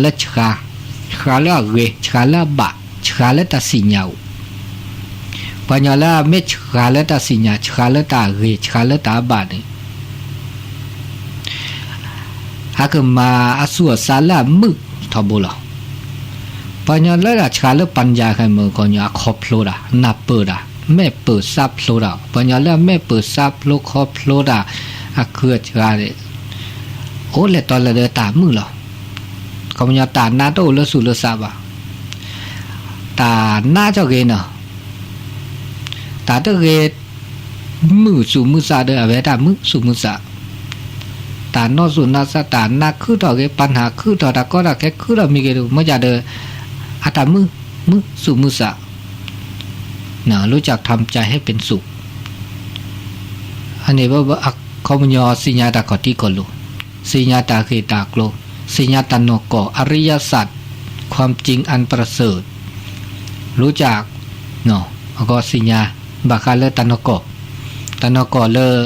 လၢဆှး, ဆှးလၢအဂ့ၤ, ဆှးလၢအဘၣ်, ဆှးလၢတၢ်စံၣ်ညါအိၣ်. ပှၤကညီလၢအမ့ၢ်ဆှးလၢတၢ်စံၣ်ညါ, ဆှးလၢတၢ်အဂ့ၤ, ဆှးလၢတၢ်အဘၣ်န့ၣ် အကမၤအသူၣ်အသးလၢအမုာ်ထီဘိလီၤ. ပှၤကညီလၢအဆှးလၢ ပၣ်ယၣ် ခဲမုၢ် ခီပညီအခီဖျိတၢ်, နၢ်ပၢၢ်တၢ်, မ့ၢ်ပၢၢ်သးဖျိတၢ်, ပှၤကညီလၢအမ့ၢ်ပၢၢ်သးဖျိခီဖျိတၢ်, အခုအဆှးန့ၣ် အိၣ်လဲၤတီၤလဲၤဒီးတၢ်မုာ်လီၤ. ခီပညီတၢ်နးတအိၣ်လၢသူၣ်လၢသးဘၣ်. တၢ်နးထီၣ်ဂ့ၤနီၤ, တၢ်တဂ့ၤ မုာ်သူၣ်မုာ်သးဒီး အဝဲတၢ်မုာ်သူၣ်မုာ်သး, တၢ်နီၢ်သူၣ်နီၢ်သး, တၢ်နးခုၣ်ထီၣ်ဂ့ၤ, ပၢ်နၢ်ခုၣ်ထီၣ်, တၢ်ကီတၢ်ခဲခုၣ်ထီၣ်မ့ၢ်ဂ့ၤဒီး မ့ၢ်ဒ်ဒီး အတၢ်မုာ်, မုာ်သူၣ်မုာ်သး. รู้จักทำใจให้เป็นสุข. အန့ၣ် အခီပညီ သ့ၣ်ညါတၢ်ခီၣ်ထံးခီၣ်လိၤ, သ့ၣ်ညါတၢ်ဂ့ၢ်တၢ်ကျိၤ, သ့ၣ်ညါတၢ်နီၢ်ကီၢ်, อริยสัจ, ความจริงอันประเสริฐ, รู้จัก, အကီသ့ၣ်ညါ ဘၣ်ဃးလၢတၢ်နီၢ်ကီၢ်, တၢ်နီၢ်ကီၢ်လၢ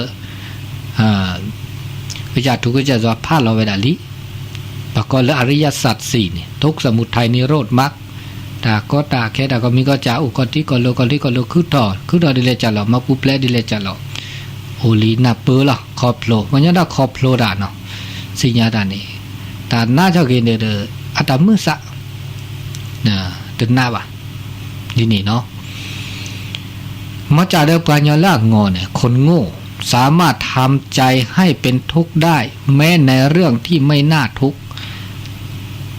ပယၣ်ထူကစၢ်ယွၤဖးလီၤဝဲဒၣ်လံ, ပှၤကိးလၢ อริยสัจสี่ န့ၣ်, ทุกข์ สมุทัย นิโรธ มรรค, တၢ်ကီတၢ်ခဲ တၢ်ကီမံၤကီၢ်စဲၣ် အိၣ်ကီၢ်ထံကီၢ်လိၤ ကီၢ်လံၤကီၢ်လိၤ ခုၣ်ထီၣ်, ခုၣ်ထီၣ်ဒ်လဲၣ်ကၢ်လီၤ, မၤပူၤဖျဲးဒ်လဲၣ်ကၢ်လီၤ, အိၣ်လံနၢ်ပၢၢ်လီၤ ခီဖျိ, ပှၤကညီတၢ်ခီဖျိတၢ်နီၤ, သ့ၣ်ညါတၢ်န့ၣ်, တၢ်နးထီၣ်ဂ့ၤန့ၣ်ဒီး အတၢ်မုာ်သး တနးဘၣ်, ဒ်န့ၣ်နီၤ. မ့ၢ်ကၢ်ဒီးပှၤကညီလၢအငီၢ်န့ၣ် คนโง่ สามารถทำใจให้เป็นทุกข์ได้แม้ในเรื่องที่ไม่น่าทุกข์.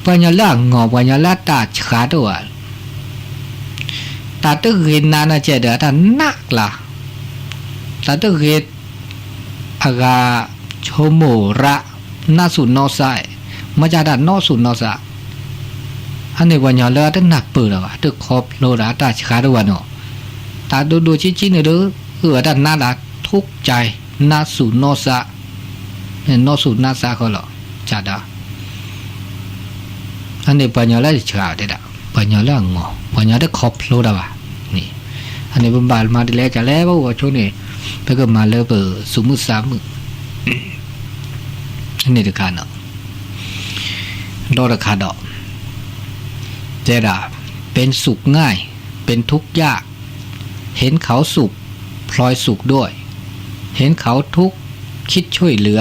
ပှၤကညီလၢအငီၢ် ပှၤကညီလၢအတၢ်ဆှးတအိၣ်ဘၣ်, တၢ်တဂ့ၤနးနးကဲဒီး အတၢ်နးကျါ, တၢ်တဂ့ၤ အဂၤ ဆိကမိၣ်ရး နးသူၣ်နီၢ်သး, မ့ၢ်ကၢ်တၢ်နီၢ်သူၣ်နီၢ်သး, အန့ၣ်ပှၤကညီလၢအတနၢ်ပၢၢ်တၢ်ဘၣ်, တခီဖျိဒီးအတၢ်ဆှးတအိၣ်ဘၣ်နီၤ, တၢ်ဒိၣ်ဒိၣ်ဆံးဆံးန့ၣ်ဒီး အၢၣ်အတၢ်နးဒၣ် ထုကၠဲး နးသူၣ်နီၢ်သး, နီၢ်သူၣ်နီၢ်သးဃီလီၤ, ကၢ်ဒီး အန့ၣ်ပှၤကညီလၢအဆှးတဲဒၣ် ပှၤကညီလၢအငီၢ် ပှၤကညီတခီဖျိတၢ်ဘၣ်န့ၣ်, အန့ၣ်ပဘၣ်မၤဒ်လဲၣ်ကလဲၣ် ပဂီၤဆိန့ၣ် ပကမၤလၢပသူၣ်မုာ်သးမုာ်, အန့ၣ်တခါနီၤ, ဒီးတခါဒီး တဲဒၣ် เป็นสุขง่าย เป็นทุกข์ยาก เห็นเขาสุข พลอยสุขด้วย เห็นเขาทุกข์ คิดช่วยเหลือ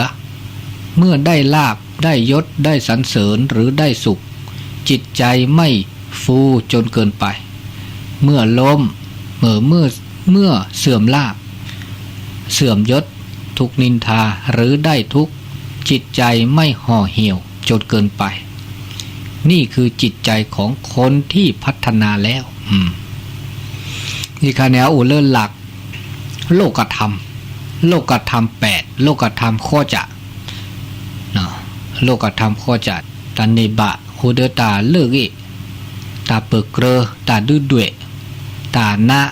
เมื่อได้ลาภ ได้ยศ ได้สรรเสริญ หรือได้สุข จิตใจไม่ฟูจนเกินไป เมื่อล้ม เมื่อ เมื่อ เมื่อเสื่อมลาภ เสื่อมยศ ถูกนินทา หรือได้ทุกข์ จิตใจไม่ห่อเหี่ยวจนเกินไป นี่คือจิตใจของคนที่พัฒนาแล้ว อืม นี่ค่ะเนี่ย အိၣ်လၢ หลักโลกธรรม โลกธรรมแปด โลกธรรมဃိးကၠး โลกธรรมဃိးကၠး တၢ်န့ၢ်ဘၣ် အိၣ်ဒီးတၢ်လၢအဂ့ၢ် တၢ်ပၢၢ်ကြၢး တၢ်ဒုၣ်ဒွဲၣ် တၢ်နး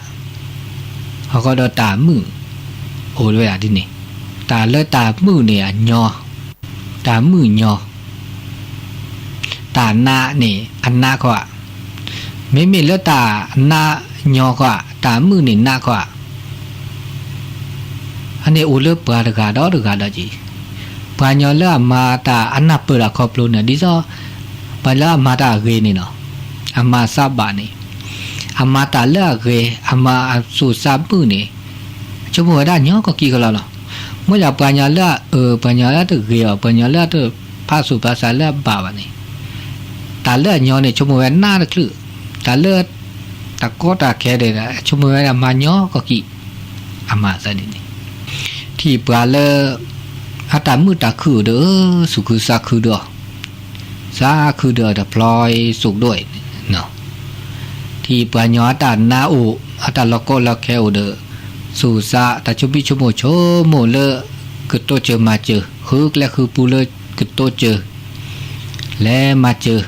အဃိဒီးတၢ်မုာ် အိၣ်ဝဲဒၣ်ဒ်န့ၣ်, တၢ်လၢတၢ်မုာ်န့ၣ်အညီ, တၢ်မုာ်ညီ, တၢ်နးန့ၣ်အနးခီဧါ, မ့မ့ၢ်လၢတၢ်နးညီခီဧါ, တၢ်မုာ်န့ၣ်နးခီဧါ. အန့ၣ်အိၣ်လၢပှၤတဂၤဒီးတဂၤဒီးက့ၤ, ပှၤကညီလၢအမၤတၢ်အနၢ်ပၢၢ်တၢ်ခီဖျိန့ၣ် ဒ်သိး ပှၤလၢအမၤတၢ်အဂ့ၤန့ၣ်နီၤ, အမၤသးဘၣ်န့ၣ်, အမၤတၢ်လၢအဂ့ၤ အမၤအသူၣ်သးမုာ်န့ၣ် ဆိကမိၣ်ဝဲဒၣ်ညီကီၢ်ကံကလီလီၤ. မ့ၢ်လၢပှၤကညီလၢအအၢ ပှၤကညီလၢတဂ့ၤဘၣ် ပှၤကညီလၢတဖးသူၣ်ဖးသးလၢအဘၣ်ဘၣ်န့ၣ်, တၢ်လၢအညီန့ၣ် ဆိကမိၣ်ဝဲနးတချုး, တၢ်လၢ တၢ်ကီတၢ်ခဲဒၣ် ဆိကမိၣ်ဝဲဒၣ်မၤညီကီၢ်ကံ, အမၤသးဒ်န့ၣ်, ထံၣ်ပှၤလၢ အတၢ်မုာ်တၢ်ခုၣ်ဒီး သူၣ်ခုသးခုဒီး သးခုဒီးတဖျီသူၣ်ဒိၣ်, ထံၣ်ပှၤကညီအတၢ်နးအိၣ် အတၢ်လီၤကီလီၤခဲအိၣ်ဒီး သူၣ်သးတၢ်ဆိမိၣ်ဆိကမိၣ်ဆိကမိၣ်လၢ ကတိစၢၤမၤစၢၤ ဃုကျဲဃုပူလၢကတိစၢၤ လဲၤမၤစၢၤ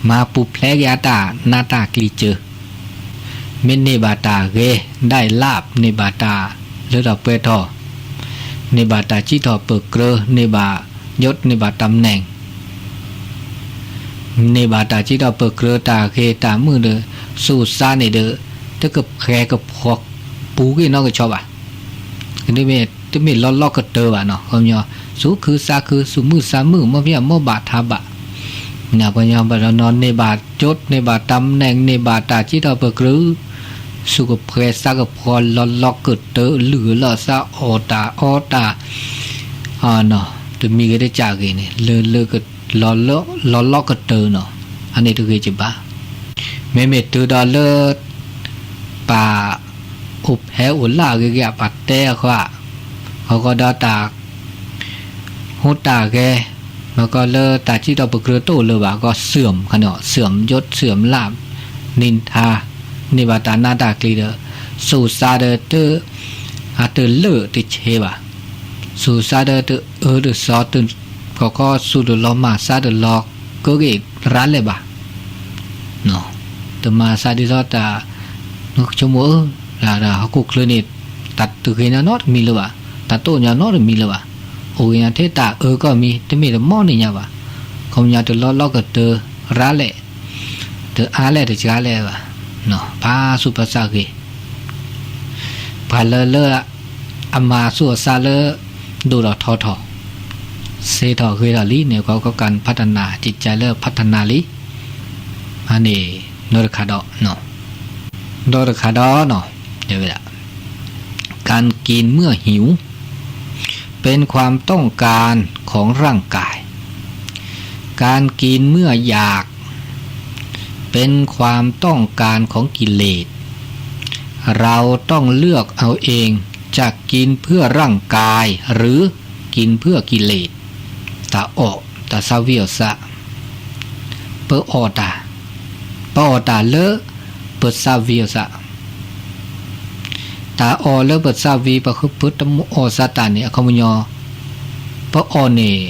မၤပူၤဖျဲးက့ၤအတၢ်နးတၢ်ကျံၤစၢၤ မ့ၢ်န့ၢ်ဘၣ်တၢ်ဂ့ၤ ได้ลาภ န့ၢ်ဘၣ်တၢ်လၢထီၣ်ပှဲၤထီၣ်, န့ၢ်ဘၣ်တၢ်စံးထီၣ်ပၢၢ်ကြၢး န့ၢ်ဘၣ် ยศ န့ၢ်ဘၣ် ตำแหน่ง န့ၢ်ဘၣ်တၢ်စံးထီၣ်ပၢၢ်ကြၢး တၢ်ဂ့ၤတၢ်မုာ်ဒီး သူၣ်သးန့ၣ်ဒီး တကဖှဲးကဖှီပူၤက့ၤနီၢ်ကဆီဘၣ်. တမ့ၢ်လီၤလီၤကတၢၢ်ဘၣ်နီၤ, ခီပညီ သူၣ်ခုသးခု သူၣ်မုာ်သးမုာ် မ့ၢ်ဖဲအမိၢ်ဘၣ်ထါဘၣ်, ပှၤညီဘၣ်တနီၤန့ၢ်ဘၣ် ယိတ်း န့ၢ်ဘၣ် တၢ်မဲာ်ညါ န့ၢ်ဘၣ်တၢ်စံးထီၣ်ပတြၢၤ, စူးကဖှဲသးကဖှီလီၤလီၤကတၢၢ် လုၢ်အလီၢ်သးအီၣ်တၢ်အီတၢ် တမံၤဂ့ၤတကးဂ့ၤန့ၣ် လၢလၢက လီၤလီၤကတၢၢ်နီၤ, အန့ၣ်တဂ့ၤကဘၣ်. မ့မ့ၢ်တုၤဒီးလၢ ပှၤအိၣ်ဖဲအိၣ်လၢအဂ့ၤဂ့ၤ ပှၤတဲအဃိ, အဃိဒီးတၢ် ဟူးတၢ်ဂဲၤ, မ့ၢ်ကီးလၢတၢ်စံးထီၣ်ပတြၢၤတအိၣ်လၢၤဘၣ် ကီး เสื่อม ခါန့ၣ် เสื่อมยศ เสื่อมลาภ န့ၢ်ထါ န့ၢ်ဘၣ်တၢ်နးတၢ်ကျံၤဒီး စူးစမ်းဒီးတ အတလၢာ်တဆ့ဘၣ်. စူးစမ်းဒီးတအၢတစီ တကီကီစူးတလီၤ မၤစၢ်တလီၤ ကဂ့ၤရၤလဲၣ်ဘၣ်. တမၤစၢ်ဒ်သိးတၢ် နဆိကမိၣ်ဧၢ, ဟီၣ်ခိၣ်ချၢန့ၣ် တၢ်တဂ့ၤညါနီတမံၤလၢၤဘၣ်, တၢ်တအိၣ်ညါနီတမံၤလၢၤဘၣ်, အိၣ်ဂ့ၤညါထဲတၢ်အၢကီၢ်မံၤ တမ့ၢ်တမီၢ်န့ၣ်ညါဘၣ်, ခီပညီတလီၢ်လီၢ်ကတၢၢ်ရၤလဲၣ်, တအါလဲၣ်တစှၤလဲၣ်ဘၣ်, ပာ်ဆူးပာ်ဆါဂ့ၤ ပှၤလၢလၢ အမၤဆူၣ်အစၢ်လၢ ဒိၣ်ထီၣ်ထီထီၣ် စ့ထီၣ်ဂ့ၤထီၣ်လံန့ၣ် ကီကီကၢ်ဖးတနၢ် จิตใจလၢဖးတနၢ်လံ. အန့ၣ် နီတခါဒီး ဒီးတခါဒီးနီၤ တဲဝဲဒၣ် การกินเมื่อหิว เป็นความต้องการของร่างกาย การกินเมื่ออยาก เป็นความต้องการของกิเลส เราต้องเลือกเอาเอง จะกินเพื่อร่างกาย หรือกินเพื่อกิเลส တၢ်အီၣ် တၢ်သးဝံၣ်အီၣ်သး ပအီၣ်တၢ် ပအီၣ်တၢ်လၢ ပသးဝံၣ်အီၣ်သး တၢ်အီၣ်လၢပသးဝံၣ် ပဃုပတမူအီၣ်သးတၢ်န့ၣ် အခီပညီ ပအီၣ်န့ၣ်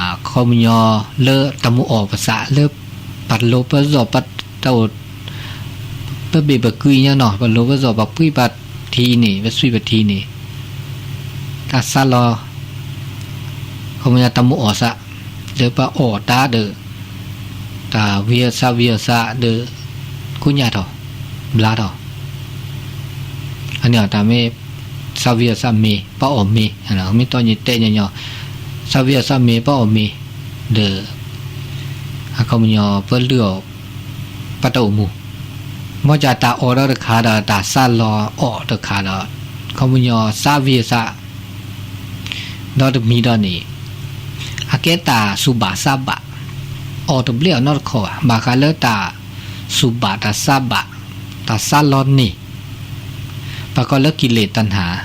အခီပညီလၢတမူအီၣ်ပသး လၢပလိၤပစီၣ် ပတအိၣ် ပဘ့ၣ်ပကွံညါနီၤ ပလိၤပစီၣ် ပပှံပထံန့ၣ် ပသွံၣ်ပထံန့ၣ် တၢ်သးလီၤ အခီပညီတမူအီၣ်သး လၢပအီၣ်တၢ်ဒီး တၢ်ဝံၣ်အီၣ်သးဝံၣ်အီၣ်သးဒီး ကူညၣ်ထီၣ် ဘျါထီၣ် အန့ၣ်တၢ်မ့ၢ် သးဝံၣ်အီၣ်သးမ့ၤ ပအီၣ်မ့ၤ မ့ၢ်တီညါတဲညီညီ သးဝံၣ်အီၣ်သးမ့ၤ ပအီၣ်မ့ၤ ဒီး အခီပညီပလုၢ်အီၣ် ပတၢ်အိၣ်မူ မ့ၢ်ကၢ်တၢ်အီၣ်ဒီးတခါဒီး တၢ်သးလီၤအီၣ်တခါဒီး အခီပညီသးဝံၣ်အီၣ်သး ဒီးတမံၤဒီးန့ၣ် အကဲတၢ်စူၢ်ဘၣ်သးဘၣ် အီၣ်တဘျဲၣ်အီၤနီတခီဘၣ် ဘၣ်ဃးလၢတၢ်စူၢ်ဘၣ်တၢ်သးဘၣ် တၢ်သးလီၤန့ၢ် ပှၤကိးလၢကံလ့းတၢ်နၢ်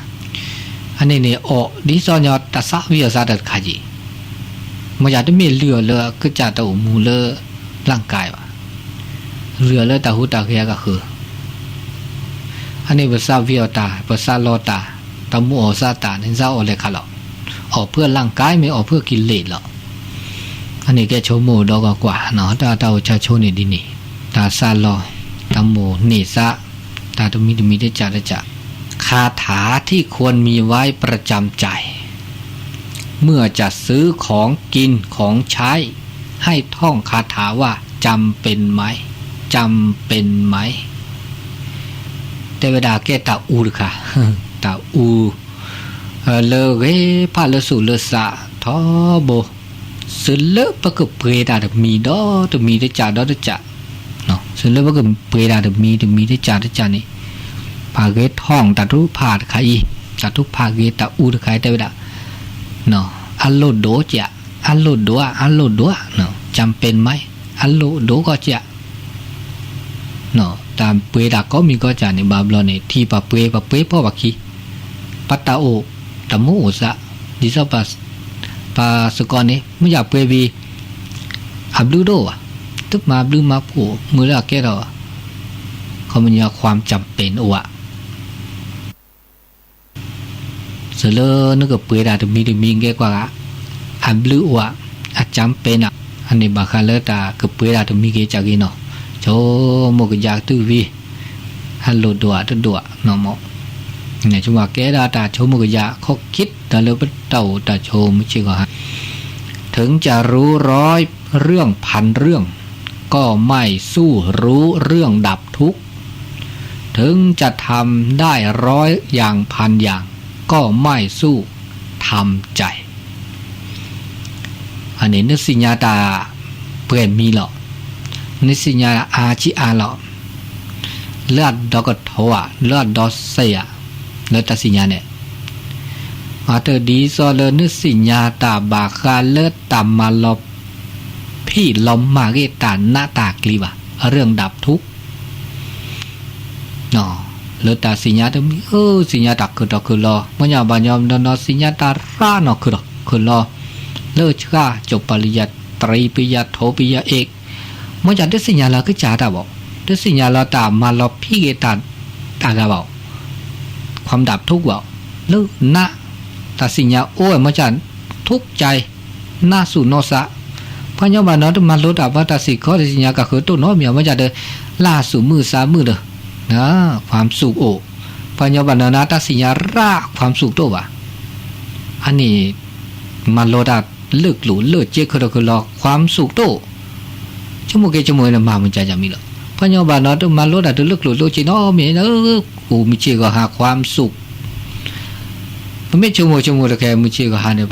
အန့ၣ်န့ၣ် အီၣ်ဒ်သိးညီတၢ်သးဝံၣ်အီၣ်သးတၢ်တခါက့ၤ မ့ၢ်ယၤတမ့ၢ်လုၢ်အီၤလၢအကစၢ်တၢ်အိၣ်မူလၢ ร่างกาย ဘၣ် လုၢ်အီၤလၢတၢ်ဟူးတၢ်ဂဲၤအကဃၢၤ အန့ၣ်ပသးဝံၣ်အီၣ်တၢ် ပသးလီၤတၢ် တၢ်မူအီၣ်သးတၢ်န့ၣ် သးအီၣ်လဲၤခးလီၤ အီၣ်ဖုၣ်အလၢ်ကါ မ့ၢ်အီၣ်ဖုၣ်ကံလ့းလီၤ အန့ၣ်ကဲဆိကမိၣ်ဒီးကွၢ်ကွၢ် တၢ်တၢ်အိၣ်ဆၢဆိန့ၣ်ဒ်န့ၣ် တၢ်သးလီၤ တၢ်မိၣ်န့ၢ်သး တၢ်တမံၤတမံၤတကးတကး คาถาที่ควรมีไว้ประจำใจ เมื่อจะซื้อของกินของใช้ ให้ท่องคาถาว่า จำเป็นไหม จำเป็นไหม တဲဝဲဒၣ်ကဲတၢ်အူတခါ တၢ်အူ လၢဂ့ၤဖးလၢသူၣ်လၢသးထီဘိ စၢၤလၢပကပှ့ၤတၢ်တမံၤဒီးတမံၤတကးဒီးတကး စၢၤလၢပကပှ့ၤတၢ်တမံၤတမံၤတကးတကးန့ၣ် ပှၤဂ့ၤထီၣ်တၢ်ထုကဖၣ်တခါအံၤ တၢ်ထုကဖၣ်ဂ့ၤတၢ်အူတခါအံၤတဲဝဲဒၣ် အလိၣ်ဒိၣ်ကဲ အလိၣ်ဒိၣ် အလိၣ်ဒိၣ် จำเป็นไหม အလိၣ်ဒိၣ်ကီကဲ တၢ်ပှ့ၤတၢ်ကိးမံၤကိးကးန့ၣ် ဘၣ်ဘျီန့ၣ် ထံၣ်ပှၤပှ့ၤ ပှၤပှ့ၤဖီၣ်ပှၤခံ ပတၢ်အိၣ် တၢ်မူအိၣ်သး ဒ်သိး ပှၤစ့ၢ်ကီးန့ၣ် မ့ၢ်ယၤပှ့ၤဝံၤ အဘျုးတအိၣ်ဘၣ် တမၤဘျုးမၤဖှိၣ် မုၢ်လၢအကဲထီၣ် ခီပညီ ความจำเป็น အိၣ်ဧါ စၢၤလၢနကပှ့ၤတၢ်တမံၤတမံၤကဲကွၢ်ဂၤ အဘျုးအိၣ်ဧါ အကြမ်းပၢၣ်နၤ အန့ၣ်ဘၣ်ဃးလၢတၢ်ကပှ့ၤတၢ်တမံၤဂ့ၤကးဂ့ၤနီၤ ဆိကမိၣ်ကယၤကတုၢ်ဝံၤ အလိၣ်ဒိၣ်ဧါတဒိၣ်ဧါနီၤမး ဆိကမိၣ်ကဲဒၣ်တၢ်ဆိကမိၣ်ကယၤ ข้อคิด တၢ်လၢပတၢ်အိၣ်တၢ်ဆိးမုၢ်ဆ့ၣ်ဂီၤဟါ ถึงจะรู้ร้อยเรื่องพันเรื่อง ก็ไม่สู้รู้เรื่องดับทุกข์ ถึงจะทำได้ร้อยอย่างพันอย่าง ก็ไม่สู้ทำใจ အန့ၣ် နသ့ၣ်ညါတၢ် ပှဲၤမံၤလီၤ. နသ့ၣ်ညါအါဆံးအါလီၤ. လၢအဒီကထိဧါ, လၢအဒီစဲးဧါ, လၢတၢ်သ့ၣ်ညါန့ၣ်, အတဒ်သိးလၢနသ့ၣ်ညါတၢ်ဘၣ်ဃးလၢတၢ်မၤလီၤဖံးလီၤမၤဂ့ၤတၢ်နးတၢ်ကျံၤဘၣ်, အရၢၢ်ဒၣ်ထူ လၢတၢ်သ့ၣ်ညါတမံၤဧိၤ သ့ၣ်ညါတၢ်ခုၣ်ထီၣ်ခုၣ်လီၤ, မ့ၢ်ညါဘၣ်ညီနီၢ်နီၢ် သ့ၣ်ညါတၢ်ရၣ်နီၢ်ခုၣ်ထီၣ်ခုၣ်လီၤ, လၢဆှၣ်ကၠီၣ်ပလံယၤ တရံးပယၤထိပယၤအ့ၣ်, မ့ၢ်ညါတသ့ၣ်ညါလၢကစၢ်တၢ်ဘၣ်, တသ့ၣ်ညါလၢတၢ်မၤလီၤဖံးဂ့ၤတၢ်အဂၤဘၣ်, ความดับทุกข์ဘၣ်, လၢနး တၢ်သ့ၣ်ညါအိၣ်ဝဲ မ့ၢ်ညါ ထုကၠဲ နးစူၣ်နီၢ်သး, ပှၤညီဘၣ်နီၢ်တမၤလိတၢ်ဘၣ်တၢ်စ့ၢ်ကီး တသ့ၣ်ညါကဃၢၤတိၢ်နီတမံၤ မ့ၢ်ညါဒီး လၢ်စူၣ်မုာ်သးမုာ်ဒီး ความสุขအိၣ်, ပှၤညီဘၣ်နီၢ်နၤတၢ်သ့ၣ်ညါရၣ် ความสุขတအိၣ်ဘၣ်, အန့ၣ် မၤလိတၢ်လၢကျိာ်လၢစ့ခုၣ်ထီၣ်ခုၣ်လီၤ ความสุขတအိၣ်, ဆိကမိၣ်က့ၤဆိကမိၣ်န့ၣ် မၤမုၢ်ကၢ်ကၢ်မံၤလီၤ, ပှၤညီဘၣ်နီၢ်တမၤလိတၢ်တုၤလၢကျိာ်လၢစ့နီတမံၤ အိၣ်မုၢ်ဆ့ၣ်ဂီၤဟါ ความสุข ပမ့ၢ်ဆိကမိၣ်ဆိကမိၣ်တကဲ မုၢ်ဆ့ၣ်ဂီၤဟါန့ၣ်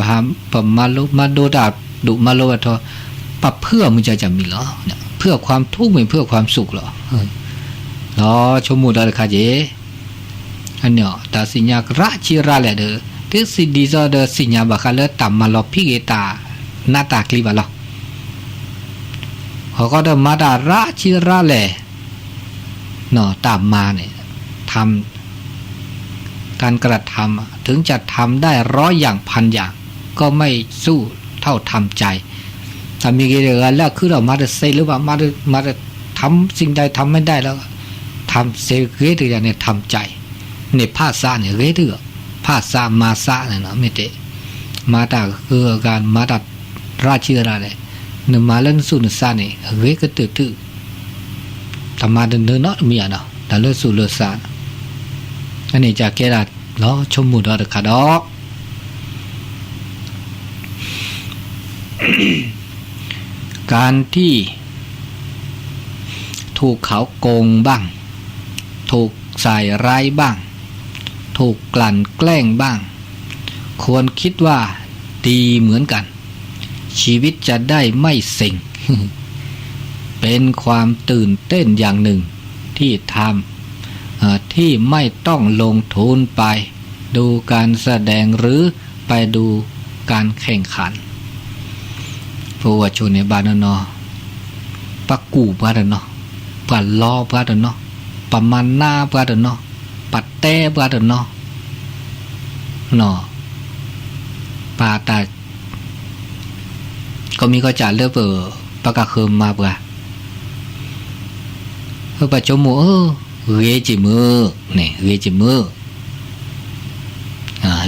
ပမၤလိ မၤဒိတၢ်ဒိၣ်မၤလိဝဲထီၣ် ပဖုအီၣ်မုၢ်ကၢ်ကၢ်မံၤလီၤ, ဖုအီၣ် ความทุกข์မ့ၢ် ဖုအီၣ် ความสุขလီၤ, လီၤဆိကမိၣ်ဒီးတခါက့ၤ, အန့ၣ် တၢ်သ့ၣ်ညါရၣ်ဆံးရၣ်လဲၣ်ဒီး တသ့ၣ်ဒ်သိးဒီးသ့ၣ်ညါဘၣ်ဃးလၢတၢ်မၤလီၤဖံးဂ့ၤတၢ်နးတၢ်ကျံၤဘၣ်လီၤ, အဃိဒီးမၤတၢ်ရၣ်ဆံးရၣ်လဲၣ် တၢ်မၤန့ၣ် ทำ การกระทำ ถึงจะทำได้ร้อยอย่างพันอย่าง ก็ไม่สู้เท่าทำใจ, တၢ်မ့ၢ်ဂ့ၤတဂၤလၢအခုဒီး မၤတသ့လၢၤဘၣ် မၤတ ทำสิ่งใดทำไม่ได้แล้ว ทำသ့ဂ့ၤတဂၤန့ၣ် ทำใจ, န့ၣ်ဖးသးန့ၣ် ဂ့ၤတဂၤ, ဖးသးမၤသးန့ၣ် မ့ၢ်တဲ မၤတၢ်ဂ့ၤအဂၤ မၤတၢ်ရၣ်ဆံးရၣ်လဲၣ်, နမၤလၢနသူၣ်နသးန့ၣ် ဂ့ၤကတၢၢ်တုၤ တမၤတနၢၤနီတမံၤဧါနီၤ တၢ်လၢသူၣ်လၢသး, အန့ၣ်ကကဲဒၣ်လီၤ ဆိကမိၣ်ဒီးတခါဒီး การที่ ถูกเขาโกงบ้าง ถูกใส่ร้ายบ้าง ถูกกลั่นแกล้งบ้าง ควรคิดว่าดีเหมือนกัน ชีวิตจะได้ไม่เซ็ง เป็นความตื่นเต้นอย่างหนึ่งที่ทำเอ่อที่ไม่ต้องลงทุนไปดูการแสดงหรือไปดูการแข่งขัน ပဝဲၢ်ဆိန့ၣ်ဘၣ်နီၢ်နီၢ် ပှၤကူၣ်ပှၤတနီၤ ပှၤလီပှၤတနီၤ ပမၤနးပှၤတနီၤ ပတဲပှၤတနီၤ ပတၢ် ကီမံၤကီစၢ်လၢပ ပကဃၢၤမၤပှၤ ပဆိကမိၣ်ဧၢ ဂ့ၤက့ၤမုာ်န့ၣ် ဂ့ၤက့ၤမုာ်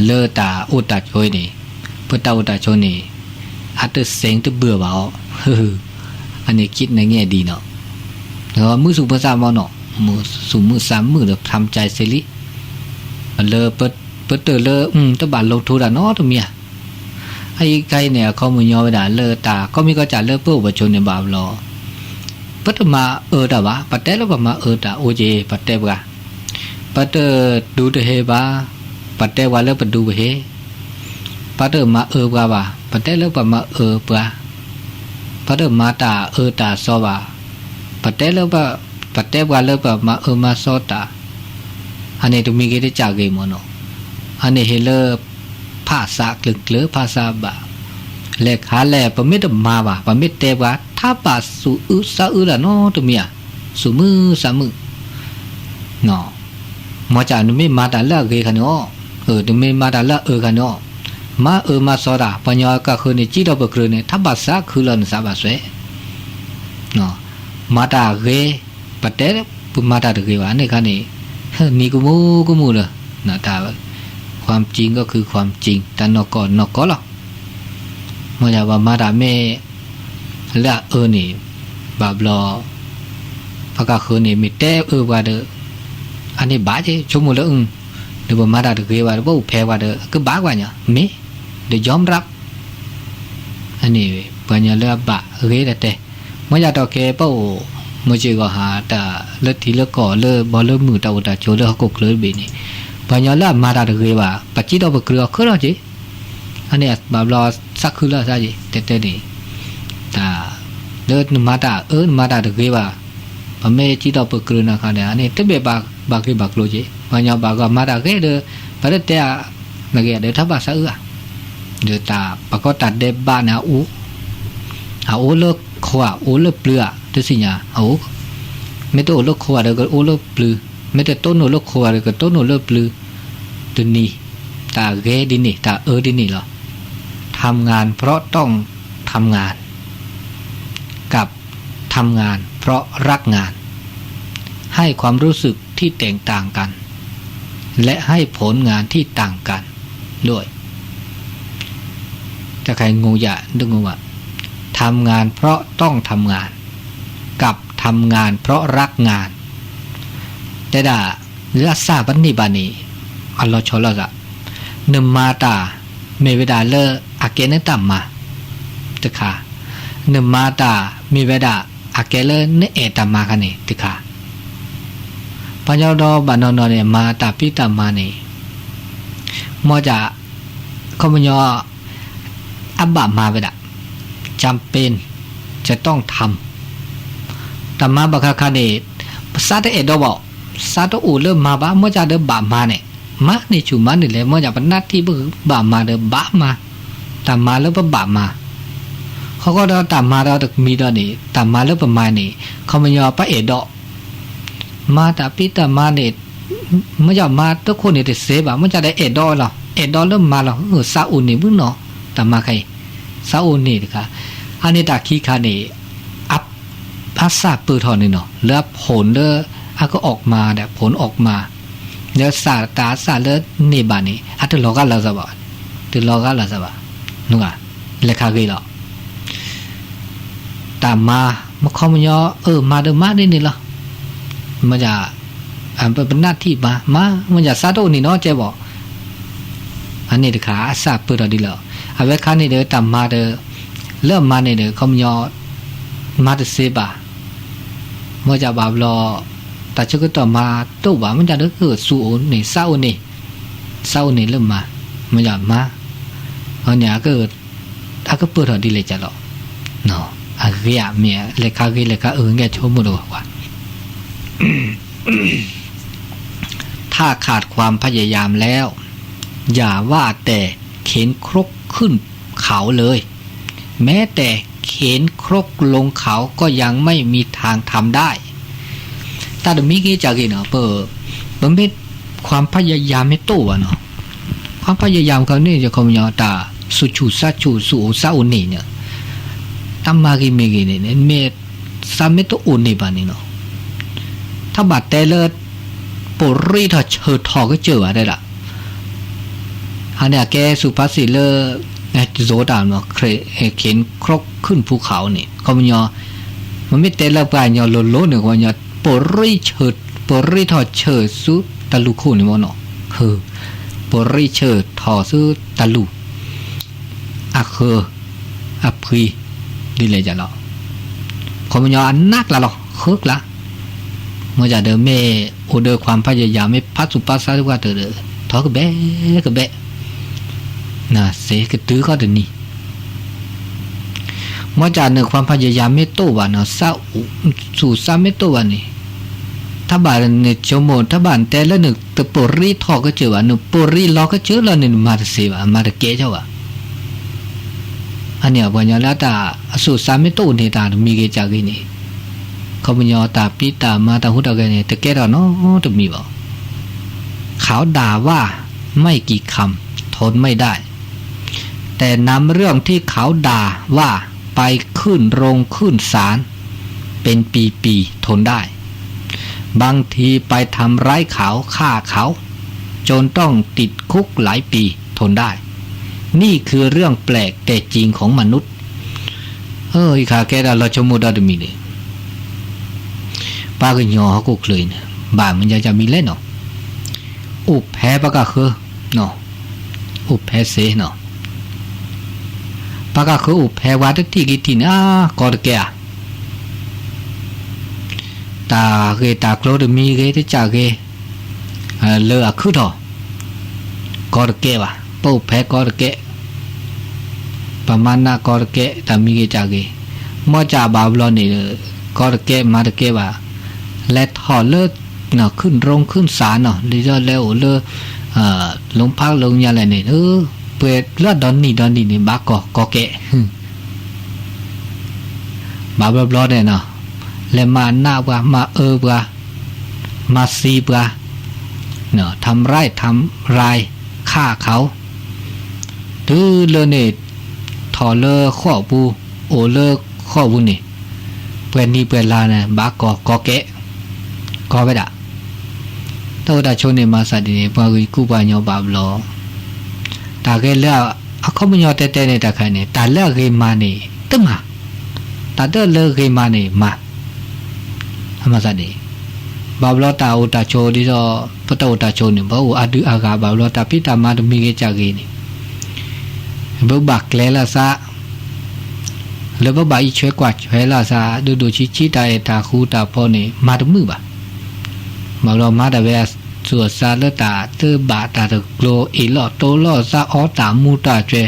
လၢတၢ်အိၣ်တၢ်ဆိးအံၤန့ၣ် ပတၢ်အိၣ်တၢ်ဆိးန့ၣ် အတစဲးတဘၢၣ်ဘၣ်အီၤ အန့ၣ် คิดในแง่ดีနီၤ မုာ်သူၣ်မုာ်သးမးနီၤ မုာ်သူၣ်မုာ်သးမုာ်ဒီး ทำใจเสียလံ လၢ ပတၢၢ်လၢ တဘၣ်လီၤထိတၢ်နီတမံၤဧါ အအံၤခဲအံၤန့ၣ် အခီပညီဝဲဒၣ်လၢတၢ်ကီမံၤကီစၢ်လၢပအိၣ်ပဆိးန့ၣ်ဘၣ်ဘျီ ပတမၤအၢတၢ်ဘၣ် ပတဲလၢပမၤအၢတၢ်အိၣ်က့ၤ ပတဲပှၤ ပတဒူတဟ့ၣ်ဘၣ် ပတဲပှၤလၢပဒူပဟ့ၣ် ပတမၤအၢပှၤဘၣ် ပတဲလၢပမၤအၢပှၤ ပတမၤတၢ်အၢတၢ်သီဘၣ် ပတဲလၢ ပတဲပှၤလၢပမၤအၢမၤသီတၢ် အန့ၣ်တမံၤဂ့ၤတကးဂ့ၤမးနီၤ အန့ၣ်ဟ့ၣ်လၢ ဖးသးကျၢၤကျၢၤ ဖးသးဘၣ် လဲၤခါလဲၣ် ပမ့ၢ်တမၤဘၣ် ပမ့ၢ်တဲပှၤ ထါဘၣ်သူၣ်အုးသးအုးတၢ်နီတမံၤဧါ သူၣ်မုာ်သးမုာ် မ့ၢ်ကနမ့ၢ်မၤတၢ်လၢအဂ့ၤခါန့ၣ်အီၤ တမ့ၢ်မၤတၢ်လၢအအၢခါန့ၣ်အီၤ မၤအၢမၤသီတၢ် ပှၤကညီကဃၢၤန့ၣ် ကံထီၣ်ပကြၢးန့ၣ် ထါဘၣ်သးခုလီၤနသးဘၣ်စွဲ မၤတၢ်ဂ့ၤ ပတဲ ပမၤတၢ်တဂ့ၤဘၣ် န့ၣ်ခါန့ၣ် နံၤကမူကမူလၢ တၢ် ความจริงก็คือความจริง တၢ်နီၢ်ကီၢ်နီၢ်ကီၢ်လီၤ မ့ၢ်ဒၣ်ပမၤတၢ်မ့ၢ် လၢအအၢန့ၣ် ဘၣ်ဘျီ ပှၤကဃၢၤန့ၣ် မ့ၢ်တဲအၢပှၤဒီး အန့ၣ်ဘၣ်က့ ဆိကမိၣ်လၢ ဒီးပမၤတၢ်တဂ့ၤဘၣ်ဒီး ပအိၣ်ဖဲပှၤဒီး ကဘၣ်ကွၢ်ညါ မ့ၢ် ဒီး ยอมรับ အန့ၣ် ပှၤကညီလၢအဘၣ်ဂ့ၤတတဲ မ့ၢ်ယၤတီၢ်ခဲ ပအိၣ် မုၢ်စ့ၢ်ကီးဟး တၢ်လၢထံလၢကီၢ်လၢဘီလၢမုၢ်တၢ်အိၣ်တၢ်ဆိးလၢဟီၣ်ခိၣ်ချၢတဘ့ၣ်န့ၣ် ပှၤကညီလၢအမၤတၢ်တဂ့ၤဘၣ် ပစံးထီၣ်ပကြၢးအီၤခဲလၢာ်က့ အန့ၣ်ဘၣ်ဘျီသးခုလၢအသးက့ တဲတဲန့ၣ် တၢ် လၢနမၤတၢ်အၢ နမၤတၢ်တဂ့ၤဘၣ်, ပမ့ၢ်စံးထီၣ်ပကြၢးနၤခါန့ၣ် အန့ၣ်တမ့ၢ်ဘၣ်ဂ့ၢ်ဘၣ်ကျိၤက့ၤ ပှၤညီဘၣ်ဂီၢ်မၤတၢ်ဂ့ၤဒီး ပတတဲအါ, နဂ့ၤဒီး ထီၣ်ဘၣ်သးအုးဧါ, ဒီးတၢ်ပကီတၢ်ဒဲးဘးန့ၣ်အအိၣ်, အအိၣ်လၢခိဧါ အိၣ်လၢပျုၤဧါ တသ့ၣ်ညါအအိၣ်, မ့ၢ်တအိၣ်လၢခိဧါဒီး ကအိၣ်လၢပျုၤ, မ့ၢ်တတိၢ်နီၣ်လၢခိဧါဒီး ကတိၢ်နီၣ်လၢပျုၤ, တနံၤ, တၢ်ဂ့ၤဒ်န့ၣ် တၢ်အၢဒ်န့ၣ်လီၤ. ทำงานเพราะต้องทำงาน กับทำงานเพราะรักงาน ให้ความรู้สึกที่แตกต่างกัน และให้ผลงานที่ต่างกันด้วย จะใครงงอยากดึงว่า ทำงานเพราะต้องทำงาน กับทำงานเพราะรักงาน တဲဒၣ် လၢအစၢ်ပန့ၢ်ဘၣ်န့ၣ် အလီၤဆီလိာ်သး, နမၤတၢ် မ့ၢ်ဝဲဒၣ်လၢအကဲနတၢ်မၤ တခါ, နမၤတၢ် မ့ၢ်ဝဲဒၣ်အကဲလၢနအဲၣ်တၢ်မၤခါန့ၣ် တခါ, ပှၤညီဒီးဘၣ်နီၢ်နီၢ်န့ၣ် မၤတၢ်ဖံးတၢ်မၤန့ၣ် မ်ယ ခီပညီ အဘၣ်မၤဝဲဒၣ် จำเป็น จะต้องทำ တၢ်မၤဘၣ်ခါခါန့ၣ် ပသးတအဲၣ်ဒိးဘၣ်, သးတအိၣ်လၢမၤဘၣ် မ်ယဒီးဘၣ်မၤန့ၣ်, မၤန့ၢ်ဆူၣ်မၤန့ၢ်လဲၣ် မ်ယပနၢ်ထံၣ်ပဘၣ်မၤဒီးဘၣ်မၤ, တၢ်မၤလၢပဘၣ်မၤ, ဃီဃီဒီးတၢ်မၤဒီးတမံၤဒီးန့ၣ် တၢ်မၤလၢပမၤန့ၣ် ခီပညီပအဲၣ်ဒိး မၤတၢ်ဖံးတၢ်မၤန့ၣ် မ်ယမၤတခိၣ်န့ၣ်တစဲးဘၣ် မ်ယဒီးအဲၣ်ဒိးလီၤ အဲၣ်ဒိးလၢမၤလီၤ သးအိၣ်န့ၢ်မုၢ်နီၤ တၢ်မၤခဲအံၤ သးအိၣ်န့ၢ်တခါ, အန့ၣ်တၢ်ခံခါန့ၣ် အ အစၢ်ပၢၢ်ထီၣ်န့ၣ်နီၤ လၢအဖိၣ်လၢ အကအီၣ်မၤဒီးဖိၣ်အီၣ်မၤ လၢစၢ်တၢ်အစၢ်လၢန့ၢ်ဘၣ်န့ၣ် အတလီၤဂာ်လၢ်စၢ်ဘၣ်, တလီၤဂာ်လၢ်စၢ်ဘၣ်, လဲၤခါဂ့ၤလီၤ တၢ်မၤ မခီမညီ အၢ မၤဒီးမၤဒ်န့ၣ်လီၤ. မ့ၢ်ဒၣ် ပပနၢ်ထံၣ်မၤ မၤ မ့ၢ်ဒၣ်သးတအိၣ်န့ၣ်နီတစဲးဘၣ်. အန့ၣ်တခါ အစၢ်ပၢၢ်ထီၣ်ဒ်လီၤ. အဝဲခါန့ၣ်ဒီး တၢ်မၤဒီး လၢအမၤန့ၣ်ဒီး ခီပညီ မၤတသ့ဘၣ်. မ့ၢ်ဒၣ်ဘၣ်ဘျီ တၢ်ဆၢကတီၢ်မၤတအိၣ်ဘၣ် မ့ၢ်ဒၣ်ဒီး ကသူၣ်အိၣ်န့ၣ် သးအိၣ်န့ၣ် သးအိၣ်န့ၣ်လၢမၤ မ့ၢ်ဒၣ်မၤ အန့ၣ် အကပၢၢ်ထီၣ်ဒ်လဲၣ်ကလီၤ. အဂ့ၤဧါ မ့ၢ်လဲၤခါဂ့ၤလဲၤခါအၢ ငဲၢ်ဆိကမိၣ်တဂီၤကွၢ် ถ้าขาดความพยายามแล้ว อย่าว่าแต่เข็นครกขึ้นเขาเลย แม้แต่เข็นครกลงเขาก็ยังไม่มีทางทำได้ တၢ်တမံၤဂ့ၤကၢ်ဂ့ၤနီၤ ပ ပမ့ၢ် ความพยายามမ့ၢ်တအိၣ်ဘၣ်နီၤ ความพยายามခီန့ၣ် ယခီပညီ တၢ်သူၣ်ဆူၣ်သးဆူၣ် သူၣ်အိၣ်သးအိၣ်န့ၣ် တၢ်မၤဂ့ၤမ့ၢ်ဂ့ၤန့ၣ် မ့ၢ်သးမ့ၢ်တအိၣ်န့ၢ်ဘၣ်န့ၣ်နီၤ တၢ်ဘၣ်တဲလၢ ပရံထီၣ်ဆၢထီၣ်ကစၢၢ်ဘၣ်တဲဒၣ် အန့ၣ်အကဲ สุภาษิต လၢ ယိၤတၢ်နီၤ เข็นครกขึ้นภูเขา န့ၣ် ခီပညီ မ့မ့ၢ်တဲလၢပှၤကညီလိၤလိၤန့ၣ် ခီပညီ ပရံဆၢ ပရံထီၣ်ဆၢဆူတၢ်လူၢ်ခိၣ်န့ၣ်မ့ၢ်နီၤ ပရံဆၢထီၣ်ဆူတၢ်လူၢ် အဃၢၤ အဖှံ ဒ်လဲၣ်ယလီၤ ခီပညီအနးကျါလီၤ ဃၢကျါ မ့ၢ်ဒၣ်ဒီးမ့ၢ်အိၣ်ဒီး ความพยายาม မ့ၢ်ဖးသူၣ်ဖးသးတပှၢ်တၢၢ်ဒီး ထီၣ်ကဘဲကဘဲ စ့ကတုၤခီတနံၤ မ့ၢ်ဒၣ်န့ၣ် ความพยายาม မ့ၢ်တအိၣ်ဘၣ်နီၤ သူၣ်သးမ့ၢ်တအိၣ်ဘၣ်န့ၣ် တၢ်ဘၣ်နဆိကမိၣ် တၢ်ဘၣ်နတဲလၢနတပရံထီၣ်ကစၢၢ်ဘၣ် နပရံလီၤကစၢၢ်လီၤန့ၣ် နမၤတသ့ဘၣ် မၤတကဲထီၣ်ဘၣ် အန့ၣ် ပှၤကညီလၢတၢ်အသူၣ်အသးမ့ၢ်တအိၣ်န့ၣ် တၢ်တမံၤဂ့ၤကၢ်ဂ့ၤန့ၣ် ခီပညီတၢ်ဖံးတၢ်မၤတၢ်ဟူးတၢ်ဂဲၤန့ၣ် တကဲထီၣ်နီတမံၤဘၣ် เขาด่าว่าไม่กี่คำ ทนไม่ได้ แต่นำเรื่องที่เขาด่าว่าไปขึ้นโรงขึ้นศาลเป็นปีๆ ทนได้ บางทีไปทำร้ายเขาฆ่าเขา จนต้องติดคุกหลายปีทนได้ นี่คือเรื่องแปลกแต่จริงของมนุษย์ เออ อีกขาแกดาลอชมูดอดมีเลย ပှၤကညီဟီၣ်ခိၣ်ချၢအံၤန့ၣ် ဘၣ်မ့ၢ်ယၤယၤမံၤလဲၣ်နီၤ အိၣ်ဖဲပှၤကဃၢၤ အိၣ်ဖဲစ့ၢ်နီၤ ပှၤကဃၢၤအိၣ်ဖဲဝဲတထံၣ်ဂ့ၤထံၣ်န့ၣ် အါ ကီတကဲဧါ တၢ်ဂ့ၢ်တၢ်ကျိၤတမံၤဂ့ၤ တကးဂ့ၤ လၢအခုၣ်ထီၣ် ကီတကဲဘၣ် ပအိၣ်ဖဲကီတကဲ ပမၤနၢ်ကီတကဲ တၢ်မံၤဂ့ၤကၢ်ဂ့ၤ မ့ၢ်ကဘၣ်ဘျီန့ၣ် ကီတကဲမၤတကဲဘၣ်, လဲၤထီၣ်လၢ ခုၣ်ဒြိခုၣ်စးနီၤ ဒ်သိးလဲၤအိၣ်လၢ လိဖးလိညါလဲၣ်န့ၣ် ပှဲၤလၢဒီနံၣ်ဒီနံၣ်န့ၣ် ဘၣ်ကီၢ်ကီၢ်ကဲး ဘၣ်ဘျီဘျီန့ၣ်နီၤ လဲၤမၤနးပှၤ မၤအၢပှၤ မၤသံပှၤ ทำร้าย ทำลาย ฆ่าเขา တုၤလၢန့ၣ် ထီၣ်လၢဃိာ်ပူၤ အိၣ်လၢဃိာ်ပူၤန့ၣ် ပှဲၤနံၣ်ပှဲၤလါန့ၣ် ဘၣ်ကီၢ်ကီၢ်ကဲး ကီၢ်ဝဲဒၣ် တၢ်အိၣ်တၢ်ဆိးန့ၣ် မၤသးဒ်န့ၣ် ပှၤဂ့ၢ်ကူပှၤကညီဘၣ်ဘျီ တၢ်ဂ့ၢ်လၢအခီပညီတဲတဲန့ၣ် တၢ်ခါန့ၣ် တၢ်လၢအဂ့ၤမၤန့ၣ် တမၤ, တၢ်တလၢဂ့ၤမၤန့ၣ်မၤ, မၤသးဒ်န့ၣ် ဘၣ်ဘျီတၢ်အိၣ်တၢ်ဆိးဒ်သိး ပတၢ်အိၣ်တၢ်ဆိးန့ၣ် ပအိၣ်အဒုအဂၤဘၣ်ဘျီ တၢ်ဖံးတၢ်မၤတမံၤဂ့ၤကၢ်ဂ့ၤန့ၣ် ပဘၣ်ကျဲၤလၢသး လၢပဘၣ်အံးဆွဲကွၢ်ဆွဲလၢသး ဒိၣ်ဒိၣ်ဆံးဆံး တၢ်အဲၣ်တၢ်ဃူတၢ်ဖိးန့ၣ် မၤတမုာ်ဘၣ်. ဘၣ်ဘျီမၤတၢ်ဝဲအသူၣ်အသးလၢတၢ်သၢဘၣ်တၢ်တကျိၤ အ့ၣ်လိာ်တိလိာ်သး အီတၢ်မူတၢ်ကွဲ